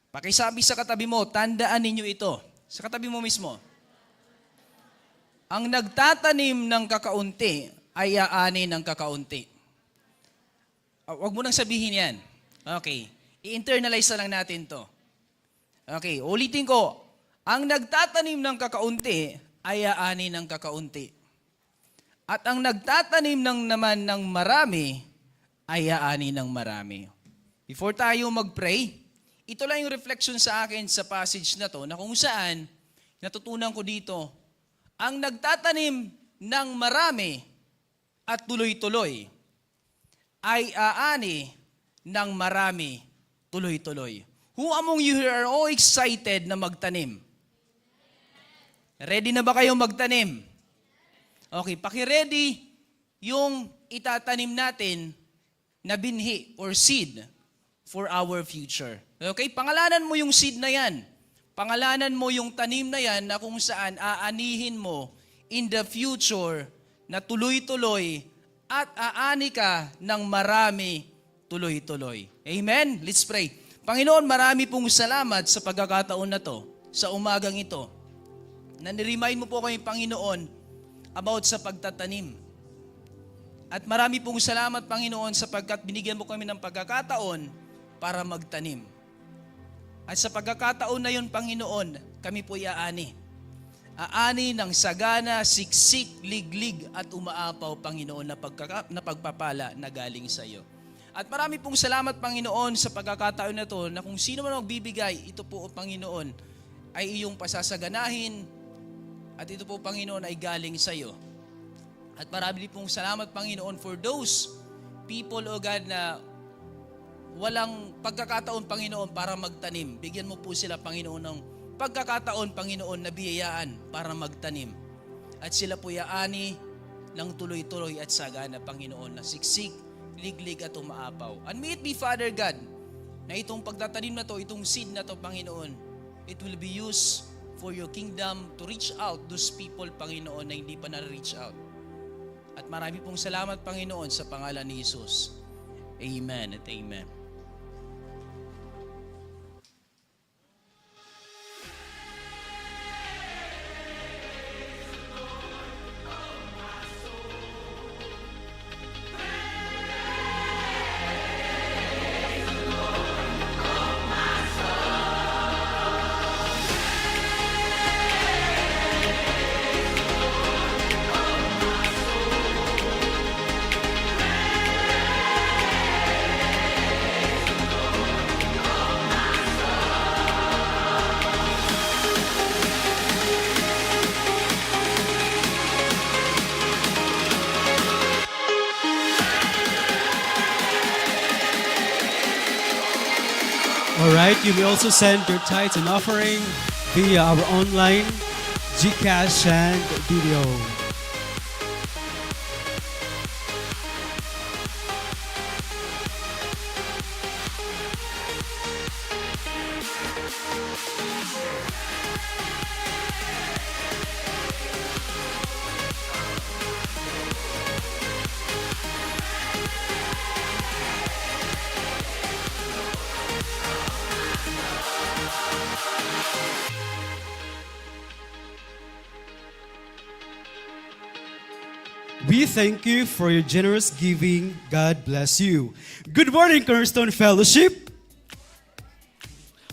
Speaker 5: pakisabi sa katabi mo, "Tandaan ninyo ito." Sa katabi mo mismo. "Ang nagtatanim ng kakaunti ay aani ng kakaunti." Ah, wag mo nang sabihin yan. Okay. I-internalize na lang natin to. Okay, ulitin ko. "Ang nagtatanim ng kakaunti ay aani ng kakaunti. At ang nagtatanim ng naman ng marami ay aani ng marami." Before tayo mag-pray, ito lang yung reflection sa akin sa passage na to na kung saan natutunan ko dito, ang nagtatanim ng marami at tuloy-tuloy ay aani ng marami tuloy-tuloy. Who among you here are all excited na magtanim? Ready na ba kayong magtanim? Okay, paki-ready yung itatanim natin na binhi or seed for our future. Okay, pangalanan mo yung seed na yan. Pangalanan mo yung tanim na yan na kung saan aanihin mo in the future na tuloy-tuloy at aani ka ng marami tuloy-tuloy. Amen? Let's pray. Panginoon, marami pong salamat sa pagkakataon na to, sa umagang ito, na niremind mo po kami, Panginoon, about sa pagtatanim. At marami pong salamat, Panginoon, sapagkat binigyan mo kami ng pagkakataon para magtanim. At sa pagkakataon na yun, Panginoon, kami po aani. Aani ng sagana, siksik, liglig at umaapaw, Panginoon, na pagpapala na galing sa iyo. At marami pong salamat, Panginoon, sa pagkakataon na to na kung sino man magbibigay, ito po, O Panginoon, ay iyong pasasaganahin at ito po, Panginoon, ay galing sa iyo. At marami pong salamat, Panginoon, for those people, O God, na walang pagkakataon, Panginoon, para magtanim. Bigyan mo po sila, Panginoon, ng pagkakataon, Panginoon, na biyayaan para magtanim. At sila po aani ng tuloy-tuloy at sagana, Panginoon, na siksik, liglig at umaapaw. And may it be, Father God, na itong pagtatanim na to, itong seed na to, Panginoon, it will be used for your kingdom to reach out those people, Panginoon, na hindi pa na-reach out. At marami pong salamat, Panginoon, sa pangalan ni Jesus. Amen at amen.
Speaker 6: All right, you may also send your tithes and offering via our online GCash and video. We thank you for your generous giving. God bless you. Good morning, Cornerstone Fellowship.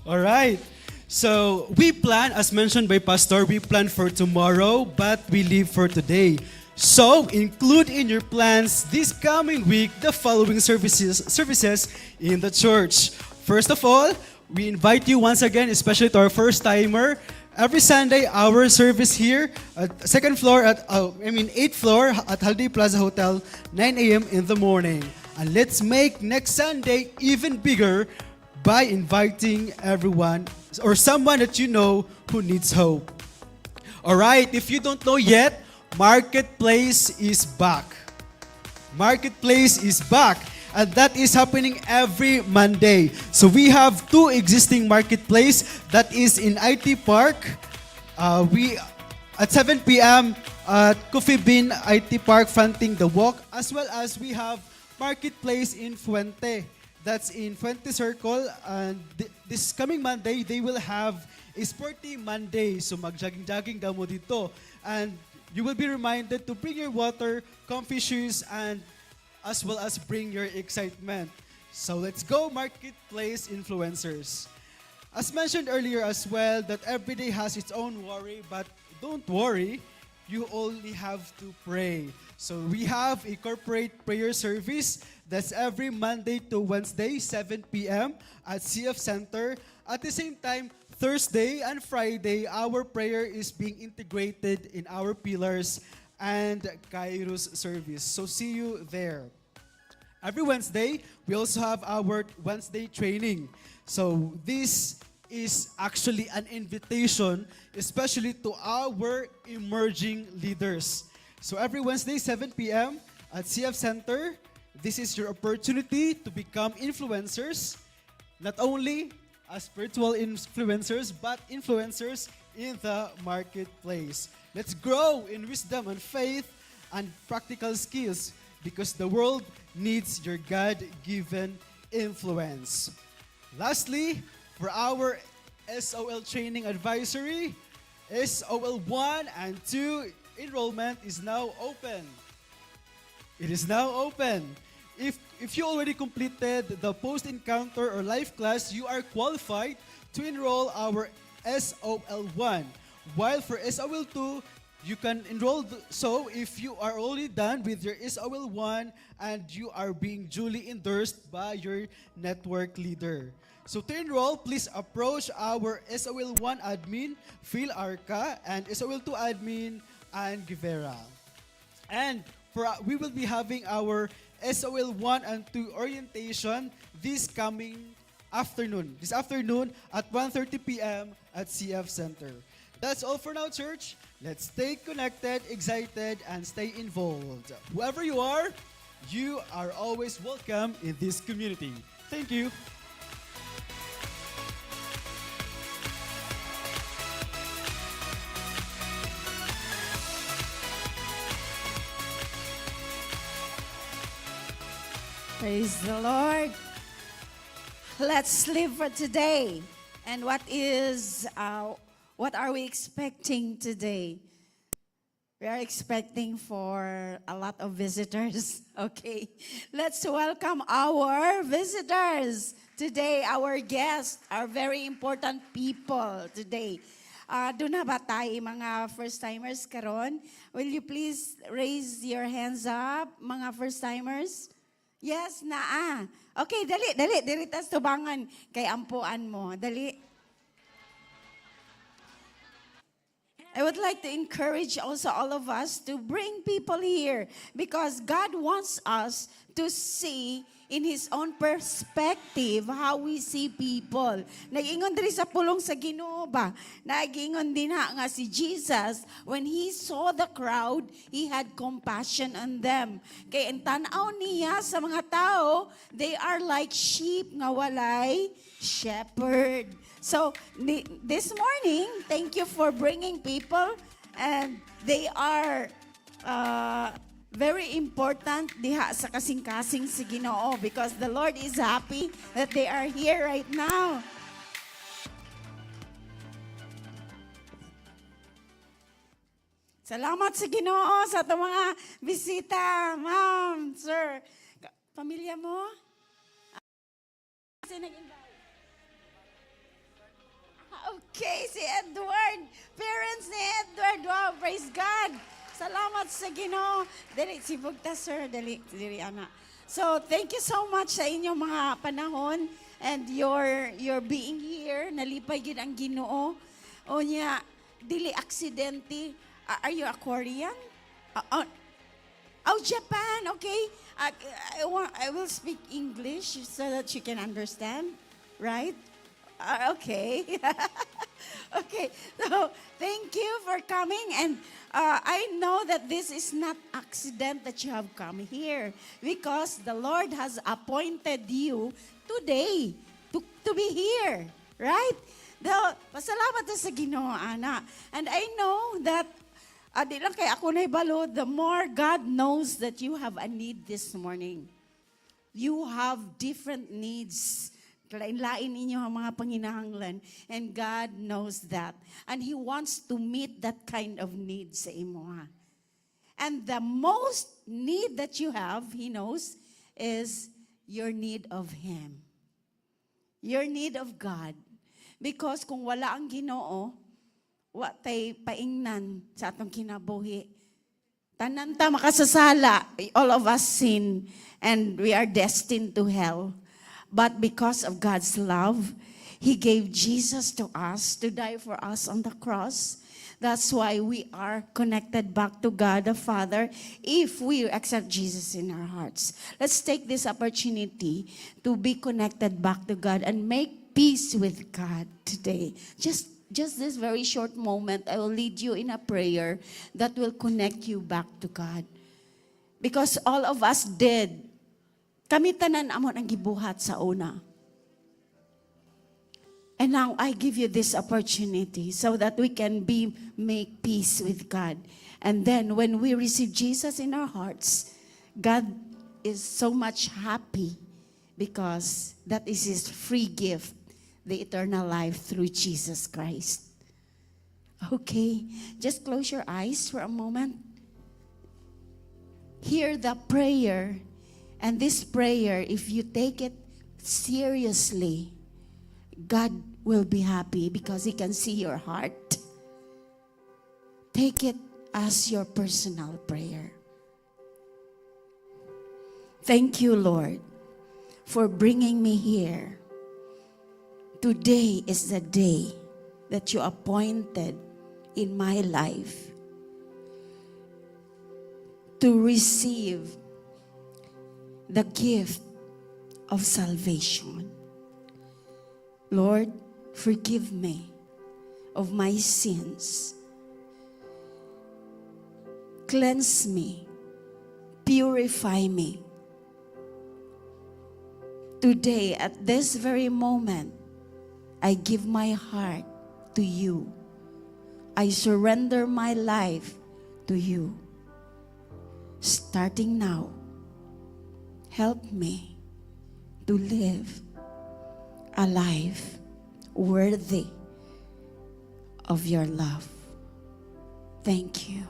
Speaker 6: All right. So we plan, as mentioned by Pastor, we plan for tomorrow, but we live for today. So include in your plans this coming week the following services in the church. First of all, we invite you once again, especially to our first timer. Every Sunday, our service here at second floor at I mean eighth floor at Holiday Plaza Hotel, 9 a.m. in the morning. And let's make next Sunday even bigger by inviting everyone or someone that you know who needs hope. All right, if you don't know yet, Marketplace is back. Marketplace is back. And that is happening every Monday. So we have two existing marketplace that is in IT Park. We at 7 p.m. At Coffee Bean IT Park fronting the walk, as well as we have marketplace in Fuente. That's in Fuente Circle. And this coming Monday, they will have a Sporty Monday. So mag-jogging-jogging mo dito. And you will be reminded to bring your water, comfy shoes, and as well as bring your excitement. So let's go, marketplace influencers. As mentioned earlier as well, that every day has its own worry, but don't worry, you only have to pray. So we have a corporate prayer service that's every Monday to Wednesday, 7 p.m. at CF Center. At the same time, Thursday and Friday, our prayer is being integrated in our pillars and Kairos service. So see you there. Every Wednesday, we also have our Wednesday training. So this is actually an invitation, especially to our emerging leaders. So every Wednesday, 7 p.m. at CF Center, this is your opportunity to become influencers, not only as spiritual influencers, but influencers in the marketplace. Let's grow in wisdom and faith and practical skills because the world needs your God given influence. Lastly, for our SOL training advisory, SOL 1 and 2 enrollment is now open. It is now open. If you already completed the post-encounter or life class, you are qualified to enroll our SOL1. While for SOL2, you can enroll. So if you are already done with your SOL1 and you are being duly endorsed by your network leader. So to enroll, please approach our SOL1 admin, Phil Arca, and SOL2 admin, Ann Guevara. And we will be having our SOL 1 and 2 orientation this coming afternoon. This afternoon at 1:30 p.m. at CF Center. That's all for now, church. Let's stay connected, excited, and stay involved. Whoever you are always welcome in this community. Thank you.
Speaker 7: Praise the Lord. Let's live for today. And what are we expecting today? We are expecting for a lot of visitors. Okay. Let's welcome our visitors today, our guests, our very important people today. Duna ba tay mga first-timers karon? Will you please raise your hands up, mga first-timers? Yes, naa. Okay, dali, dali. Diri tas tubangan kay ampuan mo. Dali. I would like to encourage also all of us to bring people here because God wants us to see in His own perspective how we see people. Nag-ingon diri sa pulong sa Ginoo ba? Nag-ingon dinha nga si Jesus, when He saw the crowd, He had compassion on them. Kay ang tan-aw niya sa mga tao, they are like sheep nga walay shepherd. So, this morning, thank you for bringing people, and they are very important diha sa kasing-kasing si Ginoo because the Lord is happy that they are here right now. Salamat sa Ginoo sa atong mga bisita, ma'am, sir. Pamilya mo? Kasi nag-invite. Okay, si Edward. Parents ni Edward. Wow, praise God. Salamat sa Ginoo. Dali, sibog ta, sir. Dali, dali, ana. So, thank you so much sa inyong mga panahon and your being here. Nalipay gid ang Ginoo. O niya, dili aksidente. Are you a Korean? Oh, Japan, okay. I will speak English so that you can understand, right? Okay. Okay. So, thank you for coming. And I know that this is not accident that you have come here because the Lord has appointed you today to be here, right? Pasalamat ta sa Ginoo, ana. And I know that di lang kay ako nahibalo, the more God knows that you have a need this morning. You have different needs. Lain-lain ninyo ang mga panginahanglan. And God knows that. And He wants to meet that kind of need sa imo. Ha. And the most need that you have, He knows, is your need of Him. Your need of God. Because kung wala ang Ginoo, wa tay paingnan sa atong kinabuhi. Tanan ta makasasala, all of us sin, and we are destined to hell. But because of God's love, He gave Jesus to us to die for us on the cross. That's why we are connected back to God the Father if we accept Jesus in our hearts. Let's take this opportunity to be connected back to God and make peace with God today. Just this very short moment, I will lead you in a prayer that will connect you back to God. Because all of us did. Kami tanan amo ang gibuhat sa una. And now I give you this opportunity so that we can be make peace with God. And then when we receive Jesus in our hearts, God is so much happy because that is His free gift, the eternal life through Jesus Christ. Okay, just close your eyes for a moment. Hear the prayer. And this prayer, if you take it seriously, God will be happy because He can see your heart. Take it as your personal prayer. Thank you, Lord, for bringing me here. Today is the day that you appointed in my life to receive the gift of salvation. Lord, forgive me of my sins. Cleanse me, purify me. Today, at this very moment, I give my heart to you. I surrender my life to you. Starting now, help me to live a life worthy of your love. Thank you.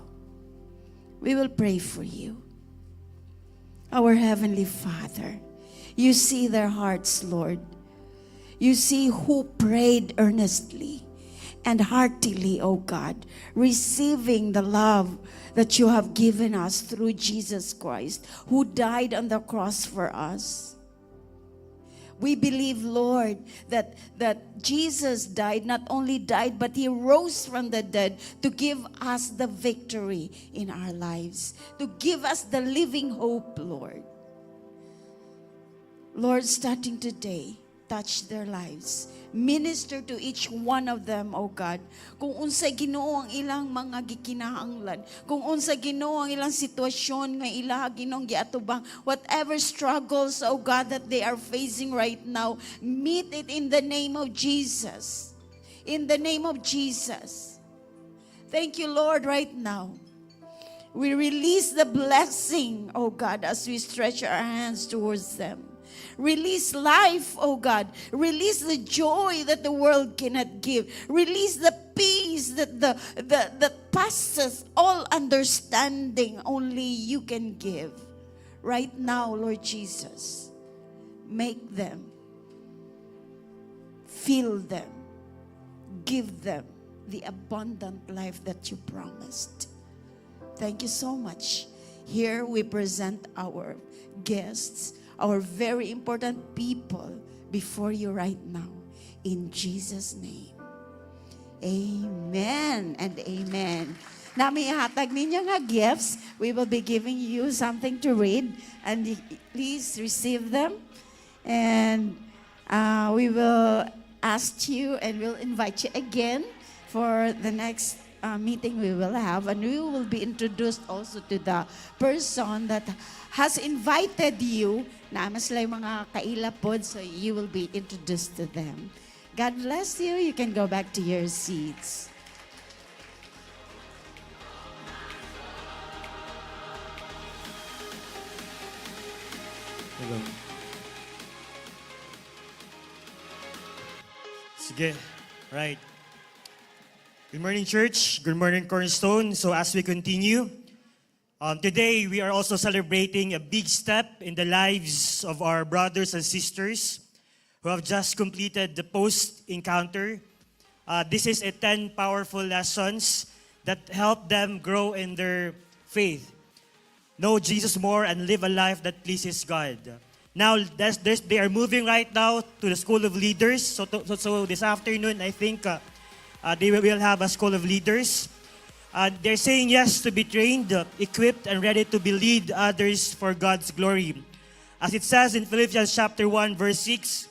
Speaker 7: We will pray for you. Our Heavenly Father, you see their hearts, Lord. You see who prayed earnestly and heartily, O God, receiving the love that you have given us through Jesus Christ, who died on the cross for us. We believe, Lord, that Jesus died, not only died, but he rose from the dead to give us the victory in our lives, to give us the living hope, Lord. Lord, starting today, touch their lives. Minister to each one of them, O God. Kung unsa, Ginoo, ang ilang mga gikinahanglan, kung unsa, Ginoo, ang ilang sitwasyon nga ilaha, Ginoong, giatubang, whatever struggles, O God, that they are facing right now, meet it in the name of Jesus. In the name of Jesus. Thank you, Lord, right now. We release the blessing, oh God, as we stretch our hands towards them. Release life, oh God. Release the joy that the world cannot give. Release the peace that passes all understanding, only you can give. Right now, Lord Jesus, make them, fill them, give them the abundant life that you promised. Thank you so much. Here we present our guests, our very important people before you right now. In Jesus' name. Amen and amen. Naa mi ihatag ninyo nga gifts. We will be giving you something to read, and please receive them. And we will ask you and we'll invite you again for the next meeting we will have. And we will be introduced also to the person that has invited you. Naa man sila yung mga kaila pod, so you will be introduced to them. God bless you. You can go back to your seats.
Speaker 8: Hello. Sige. Right. Good morning, church. Good morning, Cornerstone. So as we continue, today we are also celebrating a big step in the lives of our brothers and sisters who have just completed the post-encounter. This is a 10 powerful lessons that help them grow in their faith, know Jesus more, and live a life that pleases God. Now, they are moving right now to the School of Leaders. So this afternoon, I think they will have a School of Leaders. They're saying yes to be trained, equipped, and ready to be lead others for God's glory. As it says in Philippians chapter 1, verse 6,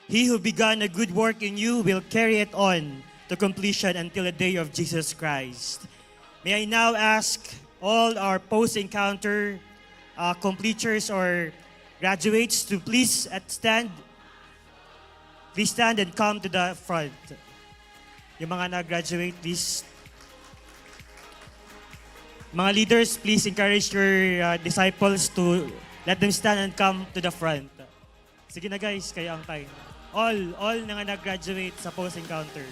Speaker 8: "He who began a good work in you will carry it on to completion until the day of Jesus Christ." May I now ask all our post-encounter completers or graduates to please stand. Please stand and come to the front. Yung mga nag-graduate, please. Mga leaders, please encourage your disciples to let them stand and come to the front. Sige na guys, kayo ang time. All na nga nag-graduate sa post-encounter.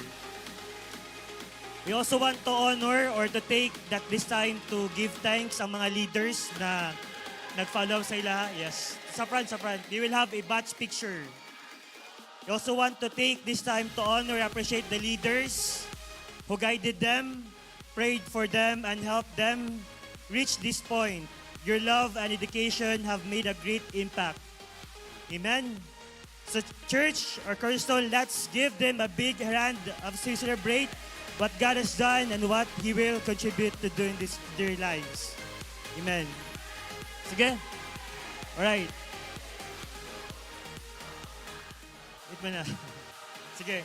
Speaker 8: We also want to honor or to take that this time to give thanks ang mga leaders na nag-follow sa ila. Yes, sa front, sa front. We will have a batch picture. We also want to take this time to honor and appreciate the leaders who guided them, prayed for them, and helped them reach this point. Your love and dedication have made a great impact. Amen. So church or Cornerstone, let's give them a big hand of to celebrate what God has done and what He will contribute to do in their lives. Amen. Sige. Alright. Wait mo na. Sige.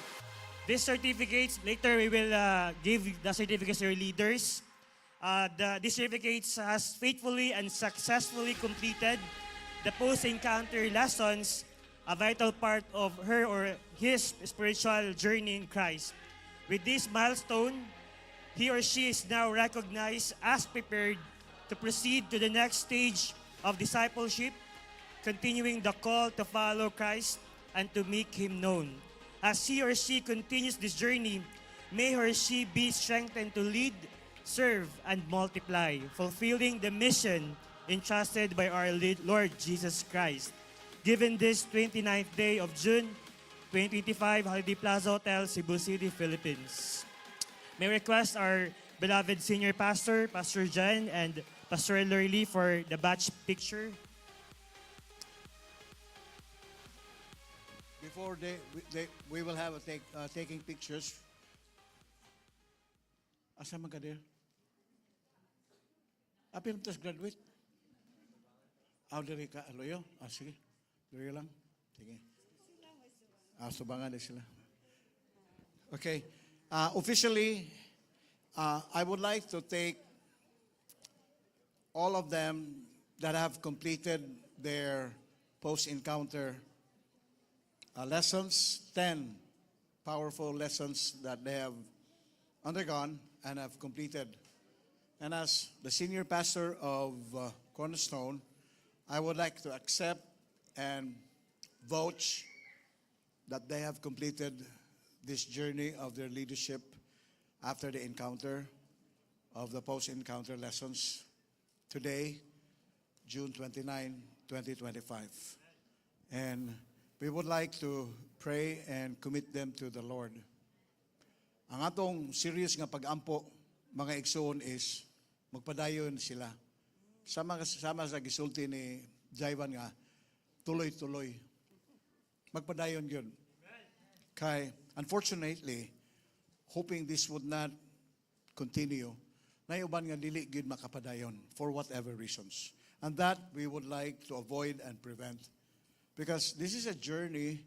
Speaker 8: These certificates, later we will give the certificates to your leaders. These certificates has faithfully and successfully completed the post-encounter lessons, a vital part of her or his spiritual journey in Christ. With this milestone, he or she is now recognized as prepared to proceed to the next stage of discipleship, continuing the call to follow Christ and to make him known. As he or she continues this journey, may he or she be strengthened to lead, serve, and multiply, fulfilling the mission entrusted by our Lord Jesus Christ. Given this 29th day of June 2025, Holiday Plaza Hotel, Cebu City, Philippines. May I request our beloved senior pastor, Pastor Jen, and Pastor Lurley for the batch picture.
Speaker 4: Before they we will have a taking pictures. Asa man ka there? Apil tas graduate. Ah, diri ka, aloyo? Ah, sige. Diri lang. Sige. Ah, subangan din sila. Okay. Officially, I would like to take all of them that have completed their post-encounter lessons, 10 powerful lessons that they have undergone and have completed. And as the senior pastor of Cornerstone, I would like to accept and vouch that they have completed this journey of their leadership after the encounter of the post-encounter lessons today, June 29, 2025. And we would like to pray and commit them to the Lord. Ang atong serious nga pag-ampo, mga igsoon, is magpadayon sila. Sama sa gisulti ni Jaivan nga, tuloy-tuloy. Magpadayon yun. Kay, unfortunately, hoping this would not continue, naay uban nga dili gyud makapadayon for whatever reasons. And that we would like to avoid and prevent. Because this is a journey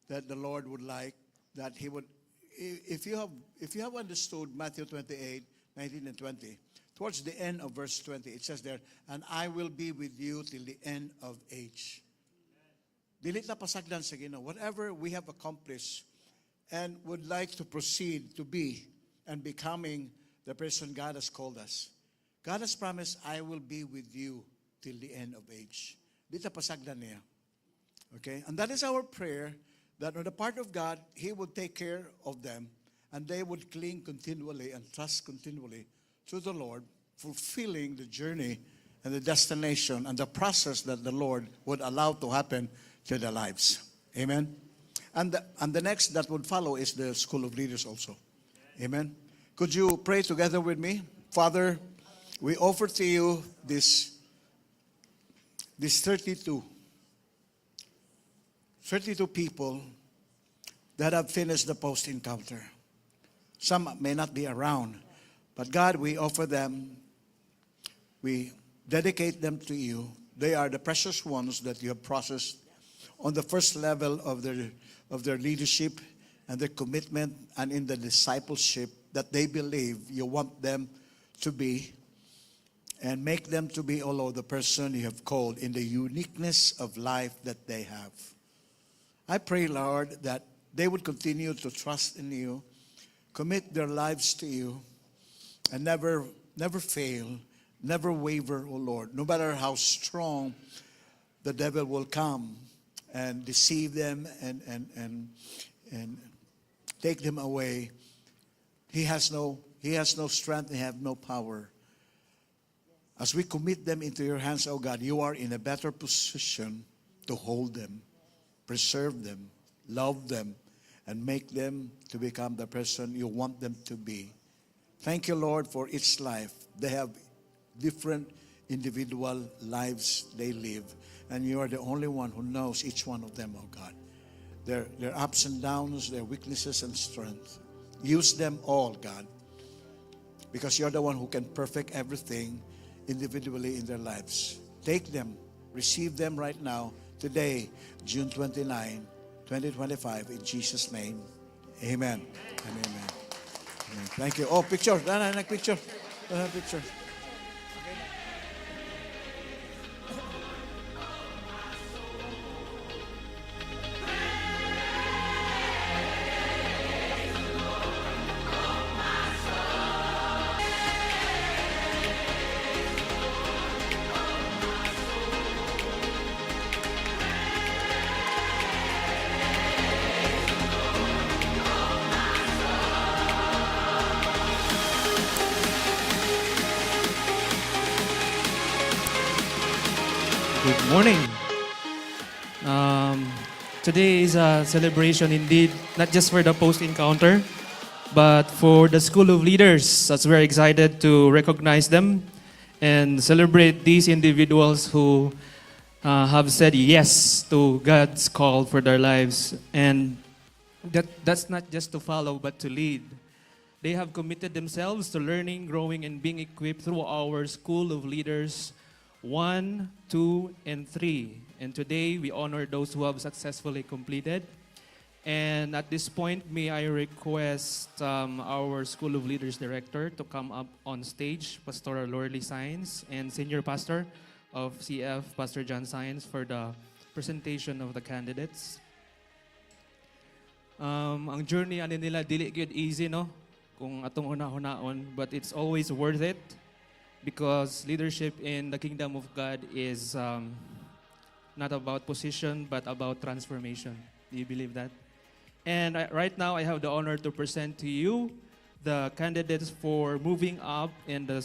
Speaker 4: that the Lord would like, that He would, if you have understood Matthew 28, 19 and 20, towards the end of verse 20, it says there, "And I will be with you till the end of age." Dili ta pasagdan sa Ginoo. Whatever we have accomplished and would like to proceed to be and becoming the person God has called us. God has promised, "I will be with you till the end of age." Di ta pasagdan niya. Okay? And that is our prayer, that on the part of God, He would take care of them and they would cling continually and trust continually to the Lord, fulfilling the journey and the destination and the process that the Lord would allow to happen to their lives. Amen? And the next that would follow is the School of Leaders also. Amen? Could you pray together with me? Father, we offer to you this 32 people that have finished the post encounter. Some may not be around, but God, we offer them, we dedicate them to you. They are the precious ones that you have processed on the first level of their leadership and their commitment and in the discipleship that they believe you want them to be and make them to be, oh Lord, the person you have called in the uniqueness of life that they have. I pray, Lord, that they would continue to trust in you, commit their lives to you, and never, never fail, never waver, O Lord, no matter how strong the devil will come and deceive them and take them away. He has no strength, he has no power. As we commit them into your hands, O God, you are in a better position to hold them, preserve them, love them, and make them to become the person you want them to be. Thank you, Lord, for each life. They have different individual lives they live, and you are the only one who knows each one of them, oh God. Their ups and downs, their weaknesses and strength. Use them all, God, because you're the one who can perfect everything individually in their lives. Take them, receive them right now, today, June 29, 2025, in Jesus' name. Amen and amen. Amen. Thank you. Oh, picture. Na, na, picture. Na, picture.
Speaker 9: Good morning. Today is a celebration indeed, not just for the post encounter, but for the School of Leaders, as we're excited to recognize them and celebrate these individuals who have said yes to God's call for their lives. And that's not just to follow, but to lead. They have committed themselves to learning, growing, and being equipped through our School of Leaders 1, 2, and 3. And today we honor those who have successfully completed. And at this point, may I request our School of Leaders Director to come up on stage, Pastor Lorely Science, and Senior Pastor of CF, Pastor John Science, for the presentation of the candidates. Ang journey ani nila dili gyud easy, no, kung atong huna-hunaon, but it's always worth it because leadership in the kingdom of God is not about position but about transformation. Do you believe that? And right now I have the honor to present to you the candidates for moving up in the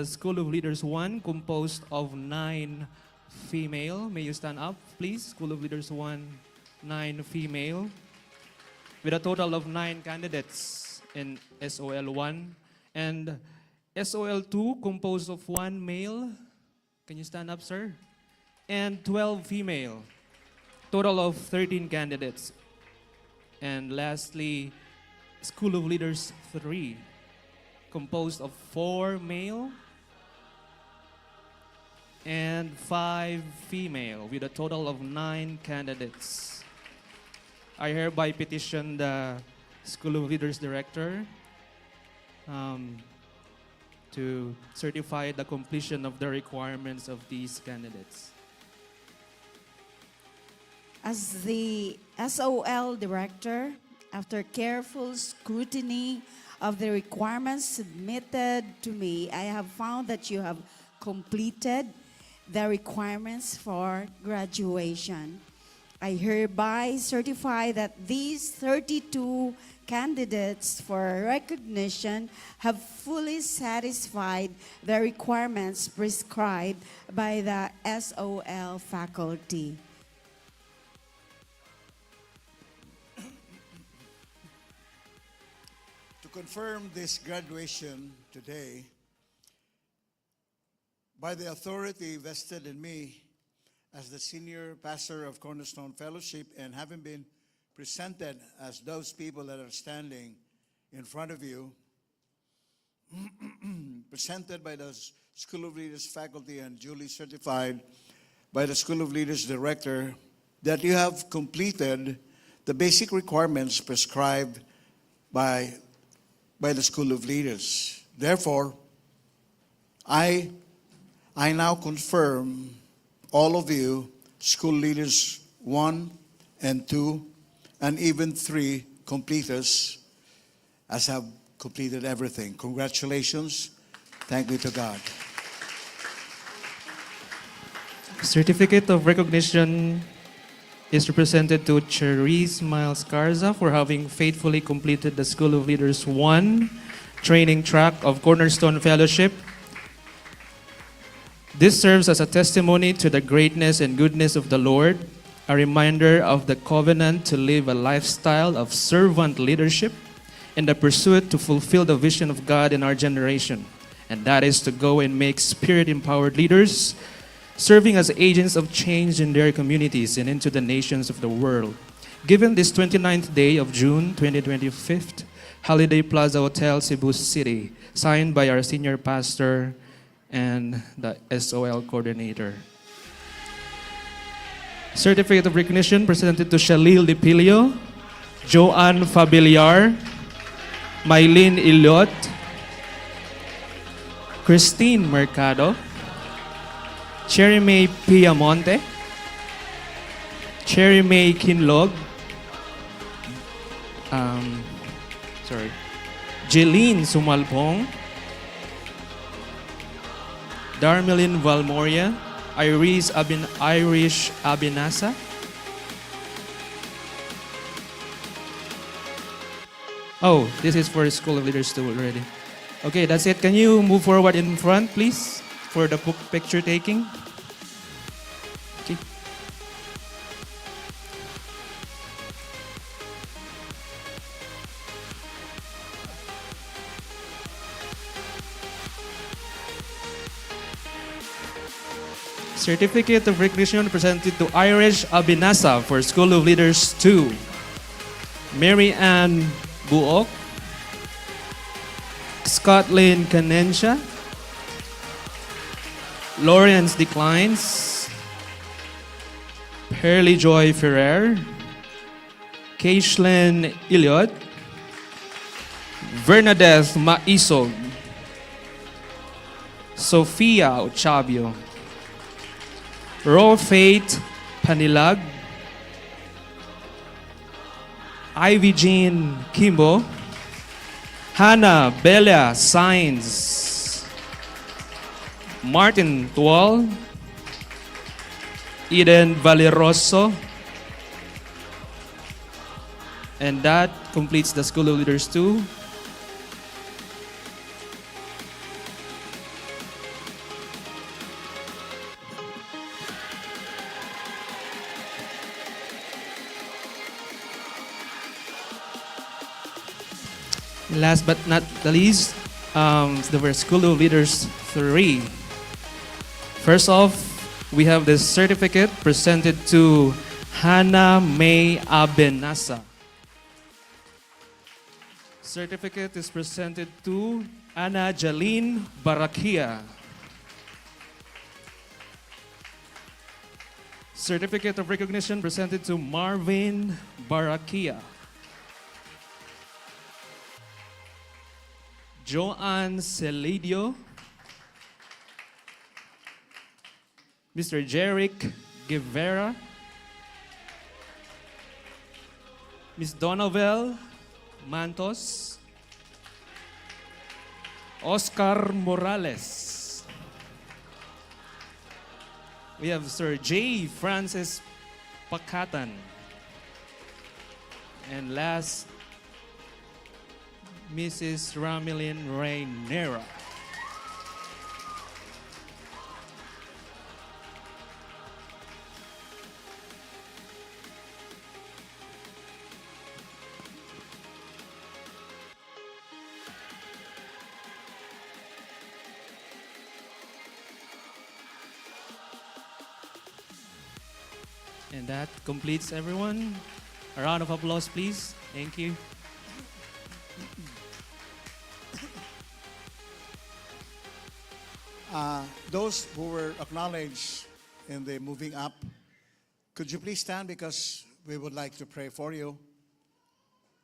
Speaker 9: School of Leaders 1, composed of nine female. May you stand up, please? School of Leaders 1, nine female, with a total of nine candidates in SOL 1. And SOL 2, composed of one male. Can you stand up, sir? And 12 female. Total of 13 candidates. And lastly, School of Leaders 3, composed of four male and five female, with a total of nine candidates. I hereby petition the School of Leaders Director to certify the completion of the requirements of these candidates.
Speaker 7: As the SOL director, after careful scrutiny of the requirements submitted to me, I have found that you have completed the requirements for graduation. I hereby certify that these 32 candidates for recognition have fully satisfied the requirements prescribed by the SOL faculty.
Speaker 4: To confirm this graduation today, by the authority vested in me as the senior pastor of Cornerstone Fellowship and having been presented as those people that are standing in front of you, presented by the School of Leaders faculty and duly certified by the School of Leaders director, that you have completed the basic requirements prescribed by the School of Leaders. Therefore, I now confirm all of you, school leaders 1 and 2, and even 3 completers, as have completed everything. Congratulations. Thank be to God.
Speaker 9: Certificate of recognition is represented to Cherise Miles Carza for having faithfully completed the School of Leaders 1 training track of Cornerstone Fellowship. This serves as a testimony to the greatness and goodness of the Lord, a reminder of the covenant to live a lifestyle of servant leadership in the pursuit to fulfill the vision of God in our generation, and that is to go and make spirit empowered leaders serving as agents of change in their communities and into the nations of the world. Given this 29th day of June 2025, Holiday Plaza Hotel, Cebu City, signed by our senior pastor and the SOL coordinator. Certificate of recognition presented to Shalil Dipilio Joanne Fabiliar, Mylene Ilot, Christine Mercado, Cherry May Piamonte, Cherry May Kinlog, sorry, Jeline Sumalpong, Darmelin Valmoria, Irish Abinasa, Oh, this is for School of Leaders 2 already. Okay, that's it. Can you move forward in front, please, for the picture taking? Okay. Certificate of recognition presented to Irish Abinasa for School of Leaders 2. Mary Ann Buok, Scotland Canensha, Lawrence Declines, Pearly Joy Ferrer, Keishlin Elliott, Bernadette Maisog, Sofia Ochavio, Rofate Panilag, Ivy Jean Kimbo, Hannah Bella Sainz, Martin Tual, Eden Valeroso, and that completes the School of Leaders 2. And last but not the least, the School of Leaders 3. First off, we have this certificate presented to Hannah May Abenasa. Certificate is presented to Anna Jaline Barakia. Certificate of recognition presented to Marvin Barakia. Joanne Celidio. Mr. Jerick Guevara. Ms. Donovel Mantos. Oscar Morales. We have Sir J. Francis Pakatan. And last, Mrs. Ramilin Reynera. And that completes everyone. A round of applause, please. Thank you.
Speaker 4: Those who were acknowledged in the moving up, could you please stand because we would like to pray for you.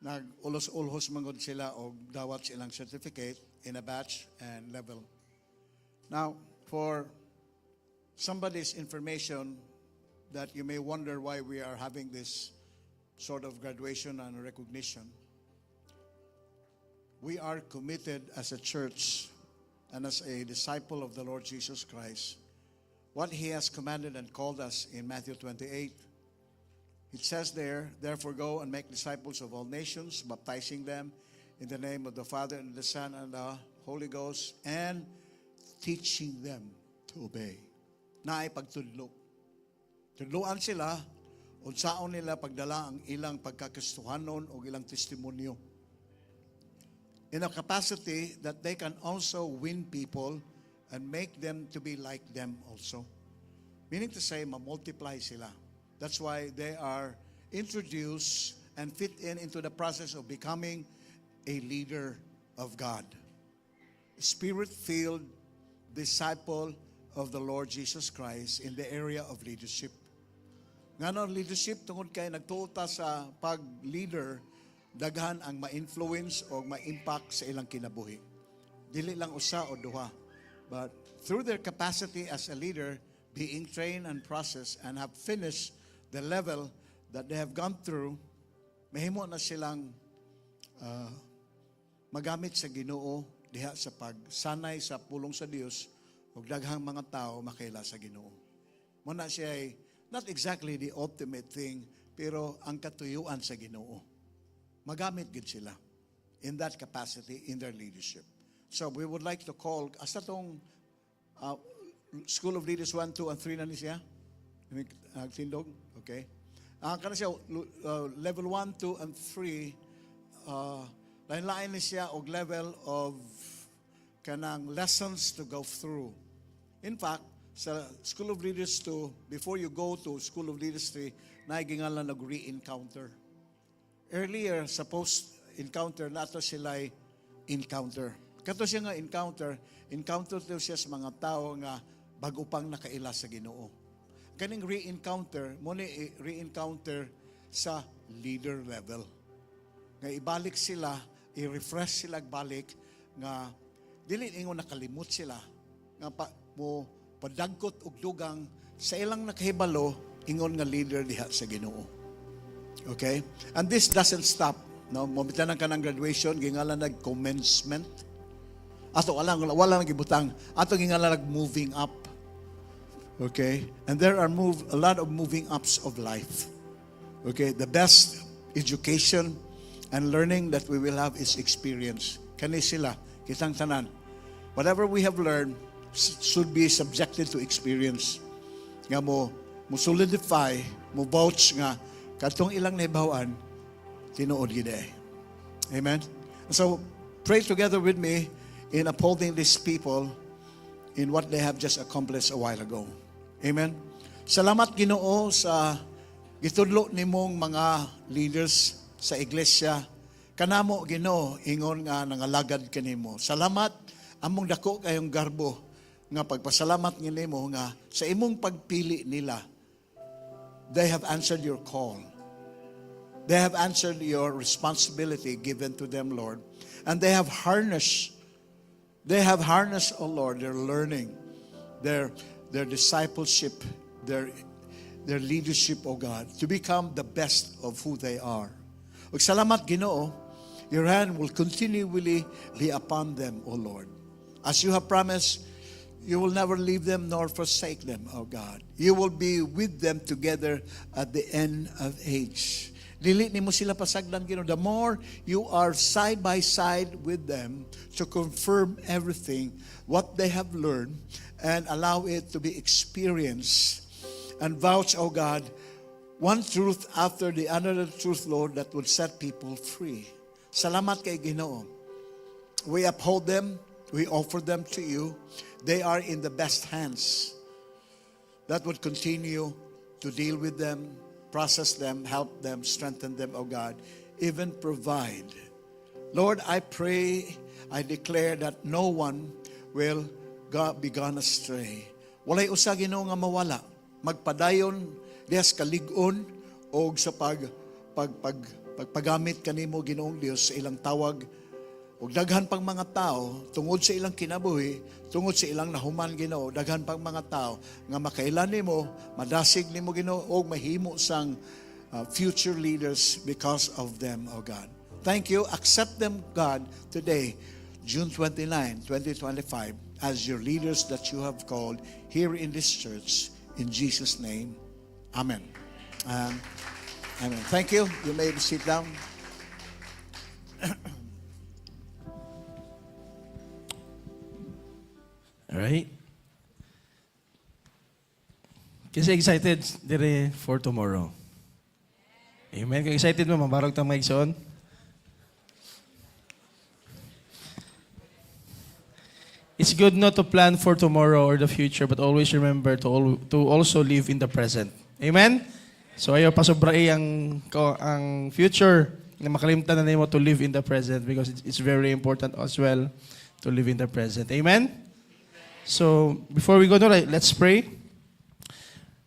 Speaker 4: Nag-ulos-ulhos mangod sila og dawat silang certificate in a batch and level. Now, for somebody's information that you may wonder why we are having this sort of graduation and recognition, we are committed as a church and as a disciple of the Lord Jesus Christ, what he has commanded and called us in Matthew 28. It says there, "Therefore go and make disciples of all nations, baptizing them in the name of the Father and the Son and the Holy Ghost, and teaching them to obey." Naay pagtudlo. Tudloan sila, unsaon nila pagdala ang ilang pagkakristohanon o ilang testimonyo in a capacity that they can also win people and make them to be like them also. Meaning to say, ma-multiply sila. That's why they are introduced and fit in into the process of becoming a leader of God. Spirit-filled disciple of the Lord Jesus Christ in the area of leadership. Ngano leadership? Tungod kay nagtuo ta sa pag-leader, daghan ang ma-influence o ma-impact sa ilang kinabuhi. Dili lang usa o duha. But through their capacity as a leader, being trained and processed and have finished the level that they have gone through, mahimo na silang magamit sa Ginoo diha sa pagsanay sa pulong sa Dios ug daghang mga tao makaila sa Ginoo. Mao na siya ay not exactly the ultimate thing, pero ang katuyuan sa Ginoo. Magamit gid sila in that capacity in their leadership. So we would like to call, asa tong School of Leaders 1, 2, and 3 na ni siya? Tindog? Okay. Ang kana siya, level 1, 2, and 3, lain-lain ni siya og level of kanang lessons to go through. In fact, sa School of Leaders 2, before you go to School of Leaders 3, naay gingalan og re-encounter. Earlier, sa post-encounter, nato sila encounter. Kato siya nga encounter, encounter to siya sa mga tao nga bago pang nakaila sa Ginoo. Kaning re-encounter, mao ni re-encounter sa leader level. Nga ibalik sila, i-refresh sila balik nga dili ingon nakalimot sila nga pa, mo padagkot og dugang sa ilang nakahibalo ingon nga leader diha sa Ginoo. Okay? And this doesn't stop, no? Mobitan ka ng graduation, gingalan nag commencement. Ato wala wala nang gibutang. Ato gingalan nag moving up. Okay? And there are move a lot of moving ups of life. Okay? The best education and learning that we will have is experience. Kani sila, kitang tanan. Whatever we have learned should be subjected to experience. Nga mo solidify, mo vouch nga katong ilang nahibaw-an, tinuod gid eh. Amen. So pray together with me in upholding these people in what they have just accomplished a while ago. Amen. Salamat, Ginoo, sa gitudlo nimong mga leaders sa iglesia. Kanamo, Ginoo, ingon nga nangalagad kanimo. Salamat, among dako kayong garbo nga pagpasalamat nimo nga sa imong pagpili nila, they have answered your call. They have answered your responsibility given to them, Lord. And they have harnessed, oh Lord, their learning, their discipleship, their leadership, oh God, to become the best of who they are. Ug salamat, Ginoo, your hand will continually be upon them, O Lord. As you have promised, you will never leave them nor forsake them, O God. You will be with them together at the end of age. Dili nimo sila pasagdan, Ginoo. The more you are side by side with them to confirm everything, what they have learned, and allow it to be experienced and vouch, O God, one truth after the another truth, Lord, that would set people free. Salamat kay Ginoo. We uphold them. We offer them to you. They are in the best hands that would continue to deal with them, process them, help them, strengthen them, O God, even provide. Lord, I pray, I declare that no one will be gone astray. Walay usa, Ginoo, nga mawala. Magpadayon diha sa kalig-on o sa pag pagpagamit kanimo, Ginoong Dios, sa ilang tawag ug daghan pang mga tao tungod sa ilang kinabuhi, tungod sa ilang nahuman, Ginoo, daghan pang mga tao nga makaila nimo, madasig nimo, Ginoo, og mahimo sang future leaders because of them, O God. Thank you. Accept them, God, today, June 29, 2025, as your leaders that you have called here in this church. In Jesus' name, amen. Amen. Thank you. You may sit down.
Speaker 3: Alright? Kasi excited dire for tomorrow. Amen. Kung excited mo, mabarog tang maigsoon. It's good not to plan for tomorrow or the future, but always remember to also live in the present. Amen? So ayaw pasobrai ang future na makalimtan na nimo to live in the present because it's very important as well to live in the present. Amen? So before we go to, let's pray.